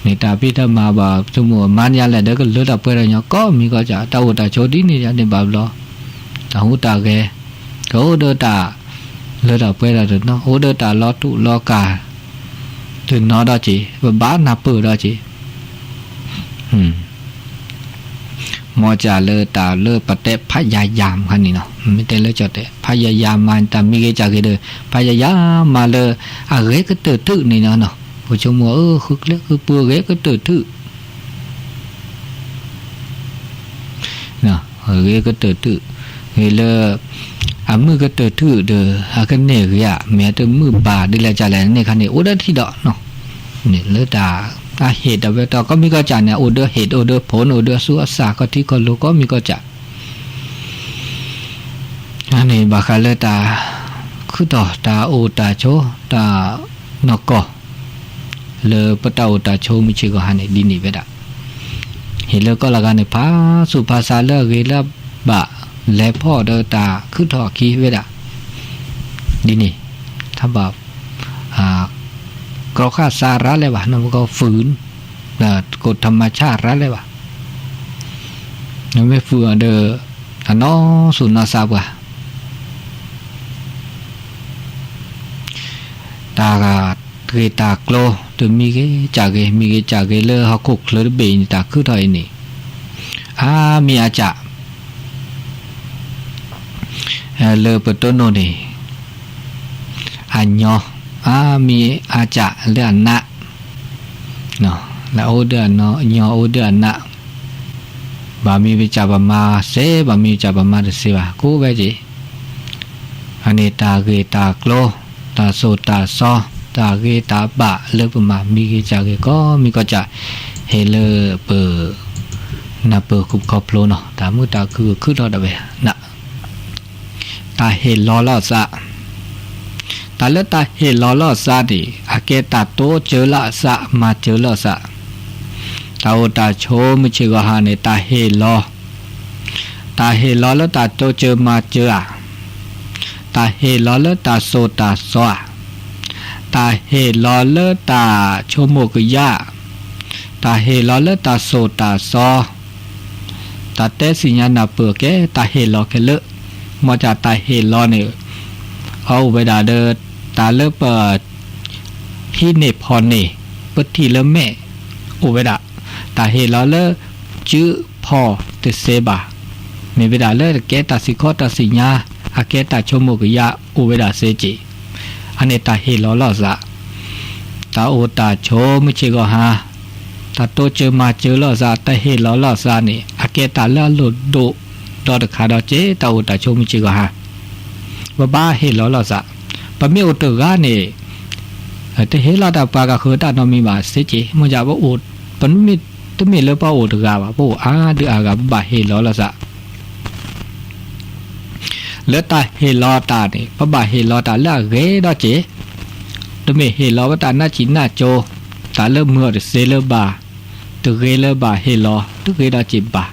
မ့ၢ်တၢ်ဖံးတၢ်မၤဘၣ် ဆိကမိၣ်မၤန့ၢ်ယၤလဲၣ်ဒီး ကလၢထီၣ်ပှဲၤထီၣ်ညီကိးမံၤကိးစၢ် တၢ်အိၣ်တၢ်ဆိးဒ်န့ၣ်ယၤန့ၣ်ဘၣ်ဘျီ, တၢ်ဟူးတၢ်ဂဲၤ ကအိၣ်ဒီးတၢ်လၢထီၣ်ပှဲၤထီၣ်တနီၤ အိၣ်ဒီးတၢ်လီၤထူၣ်လီၤကၢ် တနီၤဒီးက့ၤ ပဘၣ်နၢ်ပၢၢ်ဒီးက့ၤ မ်စၢ်လၢတၢ်လၢပတဲဖးယၤယၤမးခါန့ၣ်နီၤ မ့ၢ်တဲလၢကၠီၣ်တဲာ် ဖးယၤယၤမၤတၢ်မံၤဂ့ၤစၢ်ဂ့ၤဒီး ဖးယၤယၤမၤလၢ အဂ့ၤကတၢၢ်ထုးန့ၣ်နီၤ ပဆိကမိၣ် အၢ ဃုကျဲဃုပူၤ အဂ့ၤကတၢၢ်ထုး အဂ့ၤကတၢၢ်ထုး ဂ့ၤလၢ အမုာ်ကတၢၢ်ထုးဒီး အကန့ၢ်ဂ့ၤဧါ မ့ၢ်အတမုာ်ဘၣ်ဒ်လဲၣ်ကလဲၣ်န့ၣ်ခါန့ၣ် အိၣ်ဒီးထံၣ်ဒီး လၢတၢ် အဟ့ၣ်တၢ်ဝဲတၢ် ကိးမံၤကိးကၢ်န့ၣ် အိၣ်ဒီးဟ့ၣ် အိၣ်ဒီးဖိ အိၣ်ဒီးဆူးအစၢ် ခီၣ်ထံးခီၣ်လိၤ ကိးမံၤကိးကၢ် န့ၣ် ဘၣ်ဃးလၢတၢ်ခုၣ်ထီၣ် တၢ်အိၣ်တၢ်ဆိး တၢ်နီၢ်ကီၢ် လၢပတၢ်အိၣ်တၢ်ဆိးမုၢ်ဆ့ၣ်ဂီၤဟါန့ၣ် ဒ်န့ၣ်ဝဲဒၣ်. ဟ့ၣ်လၢကီၢ်လၢဂၤန့ၣ် ဖးဆူၣ်ဖးဆါလၢအဂ့ၤလၢအဘၣ် လဲၤဖီၣ်ဒီးတၢ်ခုၣ်ထီၣ်အခံဝဲဒၣ် ဒ်န့ၣ် တဘၣ် ကီၢ်ဃၣ်စးရၤလဲၣ်ဘၣ် နမ့ၢ်ကီၢ် ฝืน ကိၣ်ထမၤဆၣ်ရၤလဲၣ်ဘၣ်. နမ့ၢ် ฝืน အီၤဒီး အနီၢ်ဆူၣ်နီၢ်ဆါပှၤ တၢ်ဂ့ၢ်တၢ်ကျိၤ တမံၤဂ့ၤကၢ်ဂ့ၤ မံၤဂ့ၤကၢ်ဂ့ၤလၢဟီၣ်ခိၣ်ချၢတဘ့ၣ်အံၤန့ၣ် တၢ်ခုၣ်ထီၣ်အံၤန့ၣ် အါမံၤအါကၢ် လၢပတိၢ်နီၣ်န့ၣ် အညီ အါမံၤအါကၢ်လၢအနး လၢအအိၣ်ဒီးအညီ အိၣ်ဒီးအနး ဘၣ်မံၤပစၢ်ပမၤစ့ ဘၣ်မံၤပစၢ်ပမၤတစ့ဘၣ် ကိးဝဲက့ၤ အန့ၣ်တၢ်ဂ့ၢ်တၢ်ကျိၤ တၢ်စိၢ်တၢ်စီ တၢ်ဂ့ၤတၢ်ဘၣ်လၢပမၤမံၤဂ့ၤကၢ်ဂ့ၤ ကိးမံၤကိးကၢ် ဟ့ၣ်လၢပ နၢ်ပၢၢ်ဃုာ်ခီဖျိနီၤ တၢ်မုာ်တၢ်ခုၣ်ခုၣ်ထီၣ်ဒၣ်ဝဲ တၢ်ဟ့ၣ်လီၤလီၤစး တၢ်လၢတၢ်ဟ့ၣ်လီၤလီၤစးန့ၣ် အကဲတၢ်တိစၢၤလၢအစး မၤစၢၤလီၤစး တၢ်အိၣ်တၢ်ဆိးမုၢ်ဆ့ၣ်ဂီၤဟါန့ၣ် တၢ်ဟ့ၣ်လီၤ တၢ်ဟ့ၣ်လီၤလၢတၢ်တိစၢၤမၤစၢၤဧါ တၢ်ဟ့ၣ်လီၤလၢတၢ်စိၢ်တၢ်စီဧါ တၢ်ဟ့ၣ်လီၤလၢတၢ်ဆိကမိၣ်ကယၢ် တၢ်ဟ့ၣ်လီၤလၢတၢ်စိၢ်တၢ်စီ တၢ်တဲသ့ၣ်ညါနၢ်ပၢၢ်ကဲ တၢ်ဟ့ၣ်လီၤခဲလၢာ် မ်တၢ်တၢ်ဟ့ၣ်လီၤန့ၣ် အအိၣ်ဝဲဒၣ်ဒီး တၢ်လၢပ ဟံးန့ၢ်ဖီၣ်န့ၢ် ပထံၣ်လၢမဲာ် အိၣ်ဝဲဒၣ် တၢ်ဟ့ၣ်လီၤလၢ စုဖီၣ်တစဲးဘၣ် မ့ၢ်ဝဲဒၣ်လၢတကဲတၢ်စံၣ်ခီတၢ်စံၣ်ညါ အကဲတၢ်ဆိကမိၣ်ကယၢ် အိၣ်ဝဲဒၣ်စဲက့ၢ် အန့ၣ်တၢ်ဟ့ၣ်လီၤလီၤစး တၢ်အိၣ်တၢ်ဆိးမုၢ်ဆ့ၣ်ဂီၤဟါ တၢ်တိစၢၤမၤစၢၤလီၤစး တၢ်ဟ့ၣ်လီၤလီၤစးန့ၣ် အကဲတၢ်လၢအလိၣ်ဒိၣ်ဒီးတခါဒီးက့ၢ် တၢ်အိၣ်တၢ်ဆိးမုၢ်ဆ့ၣ်ဂီၤဟါ ပဘၣ်ဟ့ၣ်လီၤလီၤစး ပမ့ၢ်အိၣ်တဂၤန့ၣ် တဟ့ၣ်လီၤတၢ်ပှၤကဃၢၤတၢ်နီတမံၤဘၣ်စ့က့ၢ် မ့ၢ်ယၤပအိၣ် ပမ့ၢ်တမ့ၢ်လၢပအိၣ်တဂၤဘၣ် ပအိၣ်အါဒုးအါဂၤ ပဘၣ်ဟ့ၣ်လီၤလီၤစး လၢတၢ်ဟ့ၣ်လီၤတၢ်န့ၣ် ပဘၣ်ဟ့ၣ်လီၤတၢ်လၢအဂ့ၤဒီးက့ၢ် တမ့ၢ်ဟ့ၣ်လီၤဝဲတၢ်နးဆံးနးကၠိ တၢ်လၢမုာ်အီၤတစဲးလၢၤဘၣ် တဂ့ၤလၢၤဘၣ် ဟ့ၣ်လီၤတဂ့ၤဒီးက့ၢ်ဘၣ်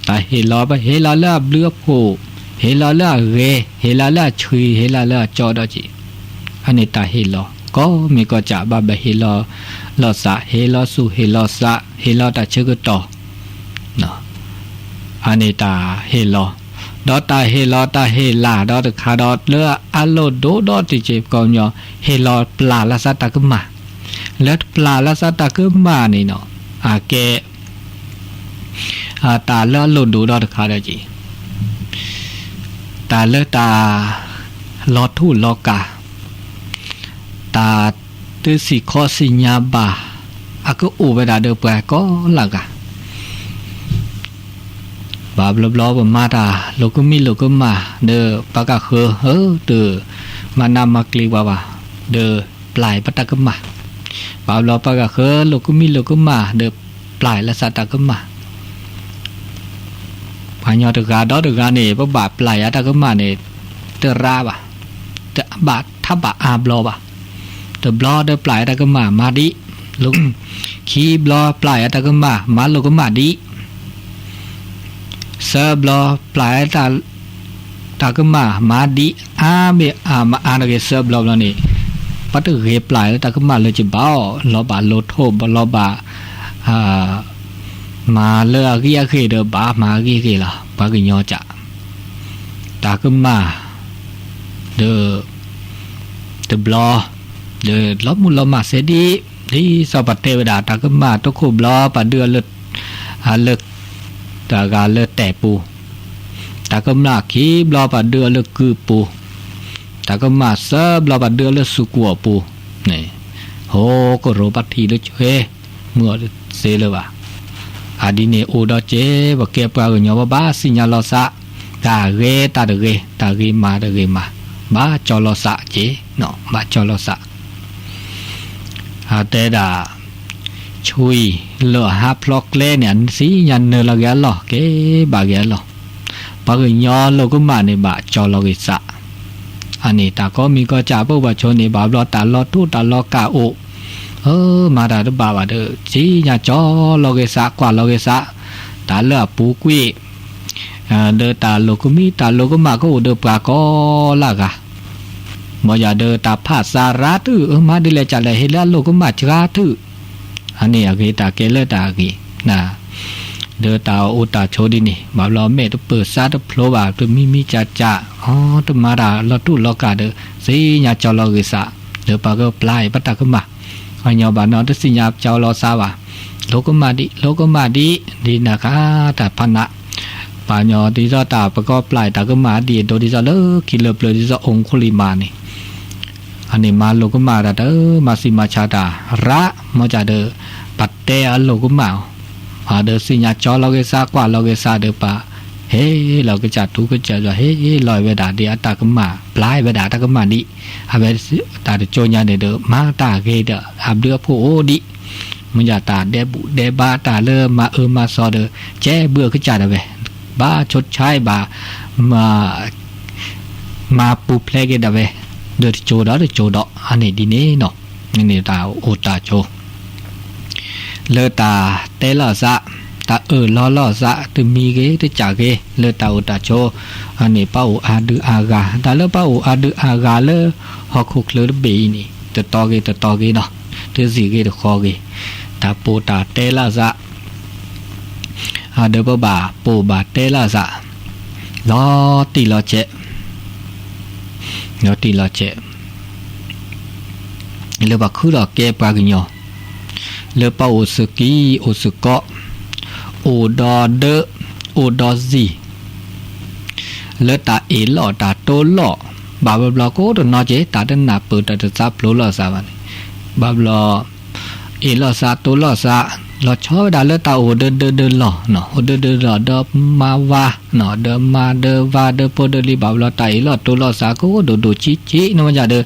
တၢ်ဟ့ၣ်လီၤ ပဟ့ၣ်လီၤလၢအဘျုးအဖှိၣ် ဟ့ၣ်လီၤလၢအဂ့ၤ ဟ့ၣ်လီၤလၢအဆှံ ဟ့ၣ်လီၤလၢအကၠီဒီးက့ၢ် အန့ၣ်တၢ်ဟ့ၣ်လီၤ ကိးမံၤကိးကၢ် ဘၣ်ဘၣ်ဟ့ၣ်လီၤလီၤစး ဟ့ၣ်လီၤဆူၣ်ဟ့ၣ်လီၤစး ဟ့ၣ်လီၤတၢ်ဆၢကတီၢ် အန့ၣ်တၢ်ဟ့ၣ်လီၤ ဒီးတၢ်ဟ့ၣ်လီၤတၢ်ဟ့ၣ်လၤဒီးတခါဒီး လၢအလိၣ်ဒိၣ်ဒီးတက့ၢ် ပကီၢ်ညီ ဟ့ၣ်လီၤပျၢ်လၢစးတၢ်ကမၣ် လၢပျၢ်လၢစးတၢ်ကမၣ်န့ၣ်နီၤ အကဲ တၢ်လၢအလိၣ်ဒိၣ်ဒီးတခါဒီးက့ၢ် တၢ်လၢတၢ် လီၤထူၣ်လီၤကၢ် တၢ်တစံၣ်ခီစံၣ်ညါဘၣ် အကအိၣ်ဝဲဒၣ်ဒီးပှၤကိးလၢ်ဂၤ ဘၣ်ဘျီဘျီပမၤတၢ်လိာ်ကမံၣ်လိာ်ကမၣ် ဒီးပှၤကဃၢၤ ဧၢ တ မၤနးမၤကျံၤပှၤဘၣ် ဒီးပျၢ်ပတၢ်ကမၣ် ဘၣ်ဘျီပှၤကဃၢၤလိာ်ကမံၣ်လိာ်ကမၣ် ဒီးပျၢ်လၢစးတၢ်ကမၣ် ပှၤကညီတဂၤဒီးတဂၤန့ၣ် ပဘၣ်ပျၢ်ယၤတၢ်ကမၣ်န့ၣ် တရါဘၣ်, တဘၣ်ထးဘၣ်အါဘျီဘၣ်. တဘျီဒီးပျၢ်ယၤတၢ်ကမၣ်မၤဒံး, ခံဘျီပျၢ်ယၤတၢ်ကမၣ်မၤလိာ်ကမၣ်ဒံး, သၢဘျီပျၢ်ယၤ တၢ်ကမၣ်မၤဒံး အါမ့ၢ်အါမ့ၢ်အါတဂ့ၤ သၢဘျီဘျီန့ၣ် ပတဂ့ၤပျၢ်လၢတၢ်ကမၣ်လၢကဘၣ်အီၤ လီၤဘၣ်လိၣ်ထိၣ် လီၤဘၣ် မၤလၢအဂံၢ်အဂ့ၢ်ဒီးဘၣ်မၤအဂံၢ်အဂ့ၢ်လီၤ ပှၤကညီကး တၢ်ကမၣ် ဒီး တဘျီ ဒီးလီၤမုၢ်လီၤမၢ်စဲဒ် ဒ်စီၤပၤတဲဝဲဒၣ် တၢ်ကမၣ်တခိၣ်ဘျီပာ်ဒုးအီၤလၢ လၢ တၢ်ဂၤလၢတဲာ်ပူၤ, တၢ်ကမၣ်ခံဘျီပာ်ဒုးအီၤလၢကုပူၤ, တၢ်ကမၣ်သၢဘျီပာ်ဒုးအီၤလၢစူးကွီၢ်ပူၤန့ၣ် ဟိကရိၣ်ဘၣ်ထံးလၢဆွဲ မုာ်အီၤတစဲးလၢၤဘၣ်. အဒ်န့ၣ်အိၣ်ဒီးကဲ ပကဲပှၤကညီဘၣ်ဘၣ်စံၣ်ညီၣ်လီၤသး, တၢ်ဂ့ၤတၢ်တဂ့ၤ, တၢ်ဂ့ၤမၤတဂ့ၤမၤ, ဘၣ်ကၠီလီၤသးက့, ဘၣ်ကၠီလီၤသး အတဲဒၣ် ဆှံလၢအဟးဖျီကျဲန့ၣ် အသ့ၣ်ညါနၢၤလီၤက့ၤအလီၢ် ကဲဘၣ်က့ၤအလီၢ်, ပှၤကညီလိာ်ကမၣ်န့ၣ်ဘၣ်ကၠီလီၤဂ့ၤသး, အန့ၣ်တၢ်ကိးမံၤကိးစၢ် ပအိၣ်ဘၣ်ဆိန့ၣ် ဘၣ်ဘျီတၢ်လီၤထူတၢ်လီၤကၢ်အိၣ်, အၢ မၤတၢ်တဘၣ်ဘၣ်ဒီး သ့ၣ်ညါကၠီလီၤဂ့ၤသး ကွၢ်လီၤဂ့ၤသး, တၢ်လၢအပူၤကွံာ် ဒီးတၢ်လိာ်ကမံ တၢ်လိာ်ကမၣ်ကအိၣ်ဒီးပှၤကိးလၢဂၤ, မ်ယၤဒီးတၢ်ဖးသးရါထုး အၢ မၤဒ်လဲၣ်ကလဲၣ် ဟ့ၣ်လၢအလိာ်ကမၣ်စှၤထုး, အန့ၣ်အဂ့ၤတၢ်ကဲလၢတၢ်အဂ့ၤ, ဒီးတၢ်အိၣ်တၢ်ဆိးဒ်န့ၣ် ဘၣ်ဘျီမဲာ်တပၢၢ်စါတဖျိဘၣ် တမံမံစၢ်စၢ်, အတမၤတၢ်လီၤထူလီၤကၢ်ဒီး သ့ၣ်ညါကၠီလီၤဂ့ၤသး, ဒီးပှၤကပျၢ်အံၤပတၢ်ကမၣ်, ပှၤကညီဘၣ်နီတသ့ၣ်ညါကၠီလီၤသးဘၣ်, လိာ်ကမၣ်ဒံး လိာ်ကမၣ်ဒံး ဒ်နၤခါ တၢ်ဖးနး ပှၤကညီဒ်သိးတၢ်ပကီပျၢ်တၢ်ကမၣ်ဒံးအဒိဒ်သိးလၢခံလၢပျၢၤဒ်သိး အူခိလံမၤန့ၣ်, အန့ၣ်မၤလိာ်ကမၣ်တၢ်တမၤသံမၤဆါတၢ်ရၣ် မ်ကၢ်ဒီး ပတဲအလိာ်ကမၣ်အီၤ, အဒီးသ့ၣ်ညါကၠီလီၤက့ၤသး ကွၢ်လီၤက့ၤသးဒီးပှၤ ဟ့ၣ်လီၤကစၢ်ထူကစၢ်ယွၤ ဟ့ၣ်လီၤဝဲဒၣ်ဒ်အတၢ်ကမၣ် ပျၢ်ဝဲဒၣ်တၢ်ကမၣ်ဒံး, အဝဲတၢ်တကၠိညါန့ၣ်ဒီး မၤတၢ်ဂ့ၤဒီး အဘျုးအဖှိၣ်အိၣ်ဒံး မ့ၢ်ယတၢ်ဒဲးဘူးဒဲးဘးတၢ်လၢမၤအၢမၤသီဒီး ကဲဘုအကစၢ်ဒၣ်ဝဲ, ဘၣ်ဆိဆါဘၣ် မၤပူၤဖျဲးက့ၤဒၣ်ဝဲ ဒီးတကၠိဒီးတကၠိဒီး အန့ၣ်ဒ်န့ၣ်နီၤ, န့ၣ်တၢ်အိၣ်တၢ်ဆိး လၢတၢ်တဲလီၤသး, တၢ်အၢၣ်လီၤလီၤသး တမံၤဂ့ၤတစၢ်ဂ့ၤ လၢတၢ်အိၣ်တၢ်ဆိး, အန့ၣ်ပအိၣ်အါဒုအါဂၤ, တၢ်လၢပအိၣ်အါဒုအါဂၤလၢ ဟီၣ်ခိၣ်ချၢတဘ့ၣ်အံၤန့ၣ် တတီၤဂ့ၤတတီၤဂ့ၤနီၤ, တစံၣ်ဂ့ၤတဃီဂ့ၤ, တၢ်ပိာ်တၢ်တဲလီၤသး ဒီးပဘၣ်ပိာ်ဘၣ်တဲလီၤသး, လီၤတံၢ်လီၤဆဲး, လီၤတံၢ်လီၤဆဲး, လၢပှၤခုထီၣ်ကဲပှၤကညီ, လၢပအိၣ်သကံအိၣ်သကိး, အိၣ်ဒီးဒၢ, အိၣ်ဒီးသံၣ်, လၢတၢ်အ့ၣ်လိာ်တၢ်တိလိာ်, ဘၣ်ဘျီဘျီကအိၣ်တနီၤက့ၤ တၢ်တနၢ်ပၢၢ်တၢ်တသးဖျိးလိာ်သးဘၣ်န့ၣ်, ဘၣ်ဘျီ အ့ၣ်လိာ်သးတိလိာ်သး, လီၤဆီဝဲဒၣ်လၢတၢ်အိၣ်ဒၢဒၢဒၢလီၢ်, အိၣ်ဒၢဒၢလီၢ်ဒီးမါဝၤ, ဒီးမါဒၢဝၤဒၢဖိဒၢလံၤ ဘၣ်ဘျီတၢ်အ့ၣ်လိာ်တိလိာ်သး ကအိၣ်ဒိၣ်ဒိၣ်ဆံးဆံး နမ့ၢ်ဒၣ်ဒီး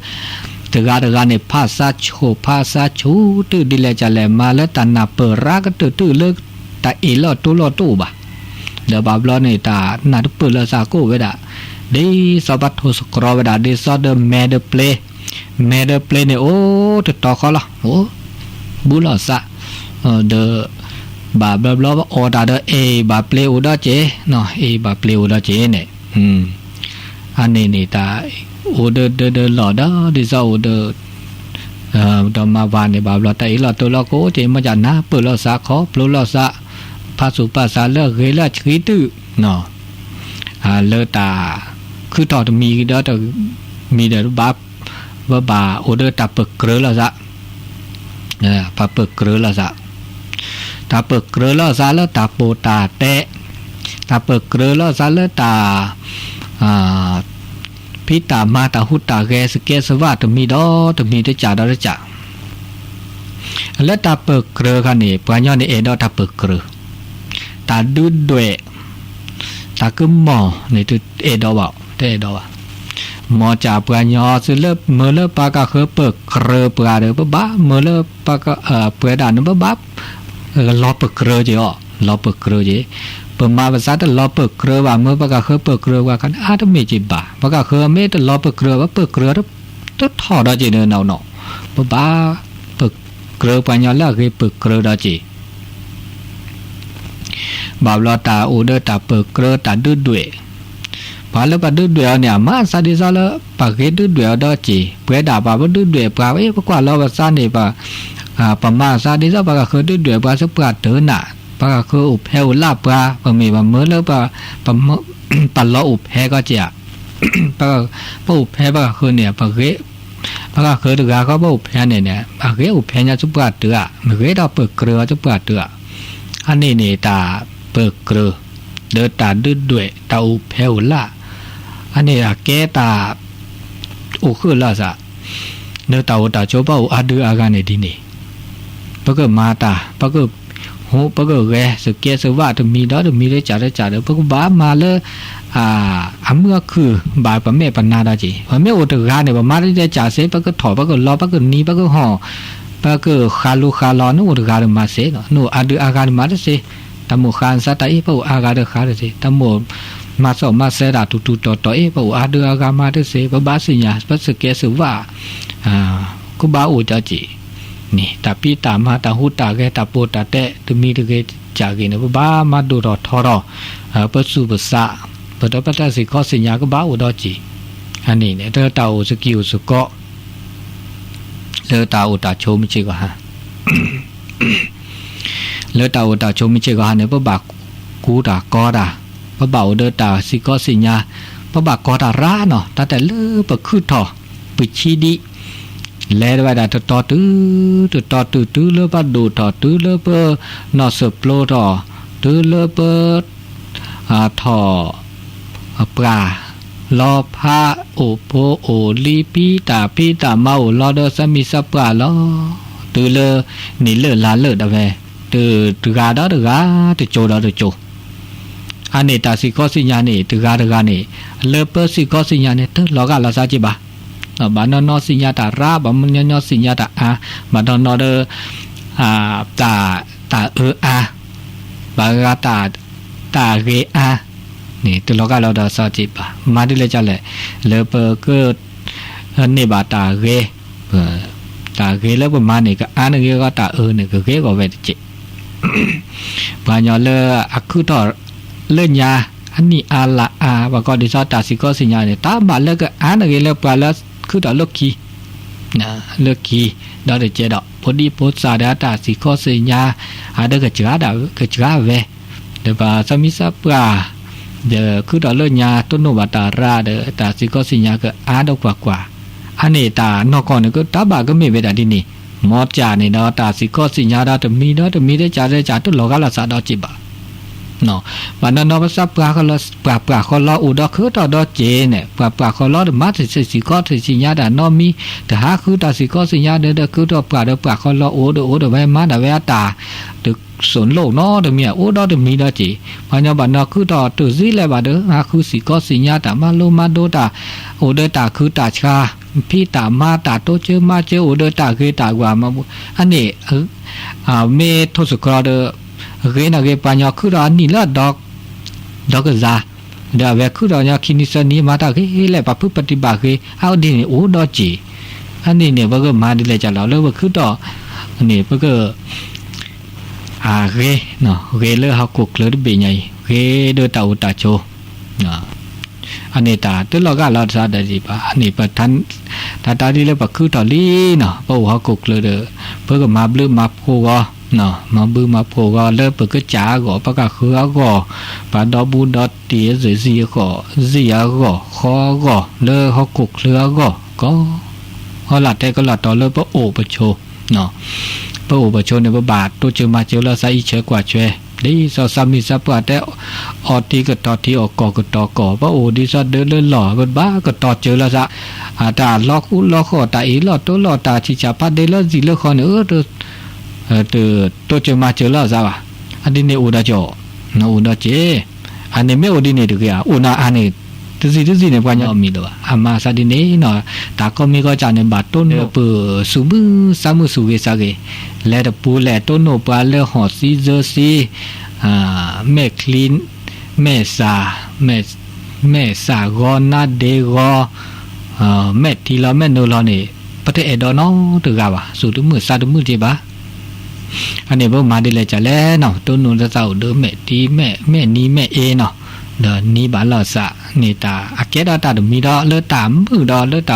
တဂၤတဂၤန့ၣ် ဖးသးဆိၣ်ဖးသးဆူၣ်တုၤဒ်လဲၣ်ကလဲၣ် မၤလၢတၢ်နၢ်ပၢၢ်ရၣ်ကတၢၢ်တုၤလၢ တၢ်အ့ၣ်လိာ်တိလိာ်တအိၣ်ဘၣ်. ဒီးဘၣ်ဘျီန့ၣ် တၢ်နၢ်တပၢၢ်လိာ်သးကအိၣ်ဝဲဒၣ်, ဒ်သိးပှၤထိၣ်သတြီၤဝဲဒၣ် ဒ်သိးဒီးမဲာ်ဒီးပျ့ၤ, မဲာ်ဒီးပျ့ၤန့ၣ် အိၣ်တတီၤဃီလီၤ, အိၣ်ဘူးလိာ်သး, ဒီး ဘၣ်ဘျီဘျီအီၣ်တၢ်ဒီး အ့ၣ်ဘၣ်ပျ့ၤအိၣ်ဒီးက့ၤ, အ့ၣ်ဘၣ်ပျ့ၤအိၣ်ဒီးက့ၤန့ၣ်, အန့ၣ်န့ၣ် တၢ်အိၣ်ဒၢဒၢဒၢလီၢ်ဒီး ဒ်သိးအိၣ်ဒီး ဒီးမါဝၤန့ၣ် ဘၣ်ဘျီတၢ်အ့ၣ်လိာ်တိလိာ်ကအိၣ်က့ၤ မ့ၢ်ကနၢ်ပၢၢ်လိာ်သး ခီဖျိလိာ်သး, ဖးသူၣ်ဖးသးလၢအဂ့ၤလၢအဆှံတုၤ လၢတၢ်ခုထီၣ်တမံၤဒီးတမံၤဒီး ဘၣ် ပဘၣ်အိၣ်ဒီးတၢ်ပၢၢ်ကြၢးလိာ်သး, ပပၢၢ်ကြၢးလိာ်သး, တၢ်ပၢၢ်ကြၢးလိာ်သးလၢတၢ်ပိာ်တၢ်တဲ, တၢ်ပၢၢ်ကြၢးလိာ်သးလၢတၢ် ဖံးတၢ်မၤတၢ်ဟူးတၢ်ဂဲၤ သကဲးသဝးတမံၤဒီးတမံၤ တကးဒီးတကး, လၢတၢ်ပၢၢ်ကြၢးခါန့ၣ် ပှၤညီန့ၣ်အဲၣ်ဒိးတၢ်ပၢၢ်ကြၢး, တၢ်ဒုးဒွဲၣ်, တၢ်ကမီၤန့ၣ် တအဲၣ်ဒိးဘၣ်, တအဲၣ်ဒိးဘၣ်. မ်ကၢ်ပှၤညီသုလၢမၢလၢပှၤကဃၢပၢၢ်ကြၢးပှၤဒီး ပဘၣ်မၢလၢ ပှဲၤဒၣ်န့ၣ် ပဘၣ် လီၤပၢၢ်ကြၢးက့ၤအီၤ, လီၤပၢၢ်ကြၢးက့ၤ, ပမၤပသးတလီၤပၢၢ်ကြၢးဘၣ် မၢပှၤကဃၢပၢၢ်ကြၢးပှၤခါန့ၣ် အါတမ့ၢ်က့ၤဘၣ်, ပှၤကဃၢမ့ၢ်တလီၤပၢၢ်ကြၢးဘၣ် ပၢၢ်ကြၢးတထီၣ်ဒီးက့ၤန့ၣ်နီၤ, ပဘၣ်ပၢၢ်ကြၢးပှၤညီလၢအဂ့ၤပၢၢ်ကြၢးဒီးက့ၤ ဘၣ်ဘျီတၢ်အိၣ်ဒီးတၢ်ပၢၢ်ကြၢးတၢ်ဒုးဒွဲၣ်, ပှၤလၢပှၤဒုးဒွဲၣ်အီၤန့ၣ် အမၤသးဒ်သိးလၢ ပှၤဂ့ၤဒုးဒွဲၣ်အီၤဒီးက့ၤ, ပှဲၤဒၣ်ပှၤပဒုးဒွဲၣ်ပှၤ ပကွၢ်လီၤပသးန့ၣ် ပမၤသးဒ်သိးပှၤကဃၢဒုးဒွဲၣ်ပှၤ သပှၢ်တၢၢ်နၤ, ပှၤကဃၢအိၣ်ဖဲအိၣ်လၢပှၤ ပမ့ၢ်ပမၢလၢ ပလီၤအိၣ်ဖဲကီက့ၤဧါ, ပအိၣ်ဖဲပှၤကဃၢန့ၣ် ပဂ့ၤ, ပှၤကဃၢတဂၤဃီပအိၣ်ဖဲန့ၣ်န့ၣ် အဂ့ၤအိၣ်ဖဲညါသပှၢ်တၢၢ်ဧါ, မ့ၢ်ဂ့ၤဒီးပၢၢ်ကြၢးအီၤသပှၢ်တၢၢ်ဧါ, အန့ၣ်န့ၣ်တၢ်ပၢၢ်ကြၢး ဒီးတၢ်ဒုးဒွဲၣ် တၢ်အိၣ်ဖဲအိၣ်လၢ်, အန့ၣ်အကဲတၢ် အိၣ်ဃုာ်လိာ်သး, လၢတၢ်အိၣ်တၢ်ဆိး ပအိၣ်အါဒုအါဂၤန့ၣ်ဒ်န့ၣ်, ပကမၤတၢ် ပကဟူး ပကဂဲၤ သကဲးသဝးတမံၤဒီးတမံၤ တကးဒီးကးဒီး ပကဘၣ်မၤလၢ အမုာ်အခုၣ်ဘၣ်ပမဲာ်ပနါဒီးက့ၤ, ပမ့ၢ်အိၣ်တဂၤန့ၣ် ပမၤတကးစ့ ပကထီၣ် ပကလီၤ ပကနံၤ ပကဟီၣ် ပကဃးလိဃးလီၤ နအိၣ်တဂၤတမၤစ့ၢ်နီၤ, နအိၣ်အါဒုအါဂၤတမၤတစ့ၢ်, တၢ်မိၣ်ဃါနစါတၢ်အ့ၣ် ပအိၣ်အါဂၤတဃါတစ့ၢ်, တၢ်မိၣ်မၤစီၣ်မၤဆဲးတၢ်တူၢ်တူၢ်တီၤတီၤအ့ၣ် ပအိၣ်အါဒုအါဂၤမၤတစ့ၢ်, ပဘၣ်သ့ၣ်ညါ ပစကဲစဝၣ် ကဘၣ်အိၣ်ဒီးက့ၤန့ၣ် တၢ်ဖံးတၢ်မၤ တၢ်ဟူးတၢ်ဂဲၤ တၢ်ပိာ်တၢ်တဲ တမံၤတဂ့ၤကၢ်ဂ့ၤန့ၣ် ပဘၣ်မၤဒိၣ်ထီၣ်ထီထီၣ် ပသူၣ်ပသး ပဒီးပတၢ်စ့ၢ်ကီးသ့ၣ်ညါကဘၣ်အိၣ်ဒီးက့ၤ, အန့ၣ်န့ၣ် တၢ်အိၣ်စကံၢ်အိၣ်စကီး လၢတၢ်အိၣ်တၢ်ဆိးမုၢ်ဆ့ၣ်ဂီၤဟါ လၢတၢ်အိၣ်တၢ်ဆိးမုၢ်ဆ့ၣ်ဂီၤဟါန့ၣ် ပဘၣ်ကူတၢ်ကီတၢ်, ပဘၣ်အိၣ်ဒီးတၢ်စ့ၢ်ကီးသ့ၣ်ညါ, ပဘၣ်ကီတၢ်ရၢနီၤ, တၢ်တဲလၢပခုၣ်ထီၣ် ပဆံဒံး လဲၤဝဲဒၣ်တတီၤတုၤ တတီၤတုၤ တုၤလၢပဒိၣ်ထီၣ် တုၤလၢပနီၢ်စၢၢ်ပျိထီၣ် တုၤလၢပ ထီၣ် ပှၢ် လီၤဖး အိၣ်ဖိအိၣ်လံၤ ဖံးတၢ်ဖံးတၢ်မၤအိၣ်လီၤဒီး သးမံၤသးပှၢ်လီၤ, တုၤလၢန့ၣ်လၢၢ်လါလၢာ်ဒၣ်ဝဲ တဂၤဒီးတဂၤ တစိၤဒီးတစိၤ အန့ၣ်တၢ်စ့ၢ်ကီးသ့ၣ်ညါန့ၣ် တဂၤတဂၤန့ၣ် လၢပစ့ၢ်ကီးသ့ၣ်ညါန့ၣ် တလီၤဂာ်လီၤသးက့ဘၣ်, ဘၣ်နီၢ်နီၢ်သ့ၣ်ညါတၢ်ရၢ ဘၣ်နီၢ်နီၢ်သ့ၣ်ညါတၢ်အါ ဘၣ်နီၢ်နီၢ်ဒီး တၢ် တၢ်အၢအါ ဘၣ်ဂၤ တၢ်ဂ့ၤအါ န့ၣ် တလီၤဂာ်လီၤဒီးသးက့ဘၣ်. မၤဒ်လဲၣ်ကလဲၣ် လၢပက န့ၢ်ဘၣ်တၢ်ဂ့ၤ တၢ်ဂ့ၤလၢပမၤန့ၣ် ကအါန့ၢ်ဂ့ၤအဂီၢ် တၢ်အၢန့ၣ် ကဂ့ၤဂီၢ်ဝဲတက့ၢ်. ပှၤကညီလၢအခုၣ်ထီၣ်လၢညါ အနံၣ်အါလါအါ ပှၤကိးဒ်သိးတၢ်စ့ၢ်ကီးသ့ၣ်ညါန့ၣ် တၢ်ဘၣ်လၢကအါန့ၢ်ဂ့ၤလၢပှၤလၢခုၣ်ထီၣ်လၢခံ လၢခံ ဒီးတကဲဒီး ဖိဒံဖိသၣ်ဒီးတၢ်စ့ၢ်ကီးသ့ၣ်ညါ အဒၢးကစှၤဒၣ်ကစှၤဝဲ ဒီးပှၤသးမံသးပှၢ် ဒီးခုၣ်ထီၣ်လၢညါ တိၢ်နီၣ်ဘၣ်တၢ်ရၢဒီး တၢ်စ့ၢ်ကီးသ့ၣ်ညါကအါဒီးကွၢ်ကွၢ်, အန့ၣ်တၢ်နီၢ်ကီၢ်န့ၣ် ကတၢ်ဘၣ်ကမ့ၢ်ဝဲဒၣ်ဒ်န့ၣ်, မ်ကၢ်န့ၣ်ဒီးတၢ်စ့ၢ်ကီးသ့ၣ်ညါဒီးတမံၤဒီးတမံၤ တကးဒီးကး တလီၤဂာ်လီၤသးဒီးက့ဘၣ်. ဘၣ်နီၢ်နီၢ်ပသးပှၢ်ဃီလီၤ ပှၤပှၢ်ဃီလီၤအိၣ်ဒီးခုၣ်ထီၣ်ဒီးက့န့ၣ် ပှၤပှၢ်ဃီလီၤတမၤတစ့ၢ်စ့ၢ်ကီးတစ့ၢ်ညါတၢ်နီတမံၤ တဟးဃုတၢ်စ့ၢ်ကီးသ့ၣ်ညါဒီး ဒီးခုၣ်ထီၣ်ပှၢ်ဒီးပှၢ်ဃီလီၤအိၣ်ဒီးအိၣ်ဒီးဝဲမၤဒၣ်ဝဲအတၢ် တစိၢ်လိၣ်နီတမံၤ အိၣ်ဒီးတမံၤဒီးက့ ပှၤညီဘၣ်နီၢ်ခုၣ်ထီၣ်တုၤသံလဲၣ်ဘၣ်ဒီး ဟးဃုစ့ၢ်ကီးသ့ၣ်ညါတၢ်မၤလိမၤဒိးတၢ် အိၣ်ဒီးတၢ်ခုၣ်တၢ်ဆှါ ဖံးတၢ်မၤတၢ်တိစၢၤမၤစၢၤ အိၣ်ဒီးတၢ်ဂ့ၤတၢ်ဝါမၤဘူၣ် အန့ၣ် မ့ၢ်ထိၣ်သတြီၤဒီး ဂ့ၤန့ၣ်ဂ့ၤ ပှၤညီခုၣ်ထီၣ်အနံၣ်လၢအဒီ ဒီကစၢ် ဒီးအဝဲခုၣ်ထီၣ်ညီခံနံၤသၢနံၤ မၤတၢ်ဂ့ၤလဲၣ် ပှၤဖုပတံၢ်ဘၣ်ဂ့ၤ အဝဲဒ်န့ၣ်အိၣ်ဒီးက့ၤ အန့ၣ်န့ၣ် ပကမၤဒ်လဲၣ်ကလဲၣ် လၢပခုၣ်ထီၣ်န့ၣ် ပက အဂ့ၤ ဂ့ၤလၢဟီၣ်ခိၣ်ချၢတဘ့ၣ်ညါအံၤ ဂ့ၤဒီးတၢ်အိၣ်တၢ်ဆိး အန့ၣ်တၢ်တလီၤဂာ်လီၤသးဒီးဒံးဘၣ် အန့ၣ်ပ တၢ်တၢ်ဒ်လၢပခုၣ်ထီၣ်လံနီၤ ပအိၣ်ဟီၣ်ခိၣ်ချၢဒီး ပကမၤဘျုးမၤဖှိၣ်ဂီၤ မၤဘျုးမၤဖှိၣ်ဂီၤ လၢပကစၢ်အဂီၢ် ပကဃုအဂီၢ် ပှၤဒီဘူးဒီတံၢ် စံၣ်အဂီၢ် စံၣ်အဂီၢ် ဃီအဂီၢ် လၢဟီၣ်ခိၣ်ချၢအဂီၢ် ကီ အလၢတဲကလီၤတီၤလၢပအိၣ်ပဆိး ပအိၣ်ပဆိးန့ၣ် ပဘၣ်တိစၢၤမၤစၢၤလၢသးအံးဆၢကွၢ်ဆၢ ဒ်သိးသးမံၤသးပှၢ်တဲ အီထံကတီၤထံ အီၣ်ကီၢ်ကတီၤကီၢ် ပအိၣ်ဒ်သိးဒၢလၢလီၢ် ပဘၣ်ကတီၤစၢၤလၢသး တၢ်လီၤဃူလီၤဃီၣ် တၢ်အ့ၣ်လိာ်တိလိာ် တၢ်ဆံၣ်ဆၣ်ဖးဒ့လၢစံၣ်လၢဃီန့ၣ် တတိစၢၤမၤစၢၤလၢသးဘၣ် အဒ်န့ၣ်အိၣ်ဒီးကီ အိၣ်ဒီးက့ အန့ၣ်မ့ၢ်အိၣ်ဒ်န့ၣ်တဂ့ၤဧါ အိၣ်နၤအါန့ၣ် တစံးတစံးန့ၣ် ပှၤညီမံၤလၢၤဘၣ် အမၤသးဒ်န့ၣ်နီၤ တၢ်ကိးမံၤကိးကၢ်န့ၣ် ဘၣ်တိၢ်နီၣ်ပသူၣ်မုာ်သးမုာ်သူၣ်ဂ့ၤသးဂ့ၤ လဲၤတပူၤလဲၤတိၢ်နီၣ်ပှၤလၢဟီၣ်သံစၢသံ မဲာ်ချံ မဲာ်သၣ် မဲာ်သၣ်ဂီၤ နါဒ့ဂီၤ မဲာ်ထံလီၤမဲာ်နိလီၤန့ၣ် ပတအဲၣ်ဒိးနီတဂၤဘၣ် သူၣ်တမုာ်သးတမုာ်က့ဘၣ် အန့ၣ်ပမၤဒ်လဲၣ်ကလဲၣ်နီၤ တိၢ်နီၣ်လၢသးအိၣ်ဒီးမဲာ်တံ မဲာ်နံၤမဲာ်အ့နီၤ ဒီးနံၤဘၣ်လီၤသးန့ၣ် တၢ်အကဲထီၣ်တၢ်တမံၤဒီး လၢတၢ်မုာ်ဒီးလၢတၢ်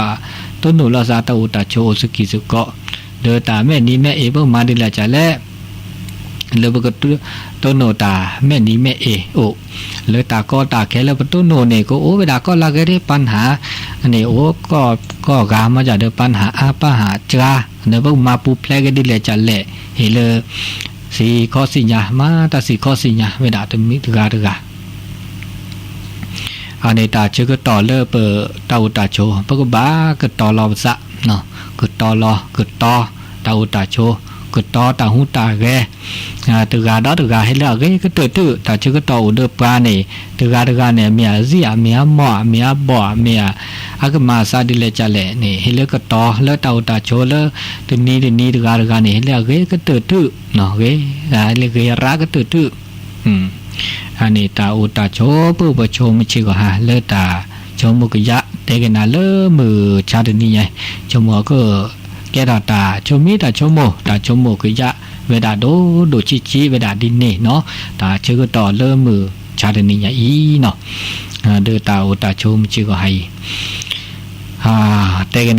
တိၢ်နီၣ်လီၤသး တၢ်အိၣ်တၢ်ဆိးအိၣ်စကံၢ်စကီး ဒီးတၢ်မဲာ်နံၤမဲာ်အ့ ပမၤဒ်လဲၣ်ကလဲၣ် လၢပကတိၢ်နီၣ်တၢ်မဲာ်နံၤမဲာ်အ့အိၣ် လၢတၢ်ကီတၢ်ခဲလၢပတိၢ်နီၣ်န့ၣ် ကအိၣ်ဝဲဒၣ်ကီၢ်လၢဂဲၤဒ်ပၢ်နဟါ န့ၣ်အိၣ်ကီၢ်ဂၤမ့ၢ်ဒီးပၢ်နဟါအါပၢ်ဟါစှၤ ဒီးပကမၤပူၤဖျဲးကဒ်လဲၣ်ကလဲၣ် ဟ့ၣ်လၢ စံၣ်ခီစံၣ်ညါ မၤတၢ်စံၣ်ခီစံၣ်ညါဝဲဒၣ်တမံၤတဂၤတဂၤ အန့ၣ်တၢ်ဆၢကတီၢ်လၢပတၢ်အိၣ်တၢ်ဆိး ပကဘၣ်ကတီၤလီၤပသး ကတီၤလီၤ ကတီၤ တၢ်အိၣ်တၢ်ဆိး ကတီၤတၢ်ဟူးတၢ်ဂဲၤ တဂၤဒီးတဂၤ ဟ့ၣ်လၢအဂ့ၤကတၢၢ်တုၤ တၢ်ဆၢကတီၢ်အိၣ်ဒီးပှၤန့ၣ် တဂၤတဂၤန့ၣ် အမ့ၢ်အစံၣ် အမ့ၢ်အမီၢ် အမ့ၢ်အဘီၣ် အမ့ၢ်အကမၤစးဒ်လဲၣ်ကလဲၣ်န့ၣ် ဟ့ၣ်လၢကတီၤလၢတၢ်အိၣ်တၢ်ဆိးလၢ တနံၤတနံၤတဂၤတဂၤန့ၣ် ဟ့ၣ်လၢအဂ့ၤကတၢၢ်တုၤ ဂ့ၤ လၢဂ့ၤရၣ်ကတၢၢ်တုၤ အန့ၣ်တၢ်အိၣ်တၢ်ဆိး ပၢ်ပှၤဆိကမိၣ်စ့ၢ်ကီးဟါ လၢတၢ်ဆိကမိၣ်ကယၢ် တဲက့ၤနၤလၢမုၢ်ဆါတနံၤညါ ဆိကမိၣ်အက ကဲထီၣ်တၢ်ဆိမိၣ်တၢ်ဆိကမိၣ် တၢ်ဆိကမိၣ်ကယၢ်ဝဲဒၣ်ဒိၣ်ဒိၣ်ဆံးဆံးဝဲဒၣ်ဒ်န့ၣ်နီၤ တၢ်ဆၢကတီၢ်လၢမုၢ်ဆါတနံၤညါအံၤနီၤ ဒီးတၢ်အိၣ်တၢ်ဆိးမုၢ်စ့ၢ်ကီးဟါအံၤ တဲက့ၤ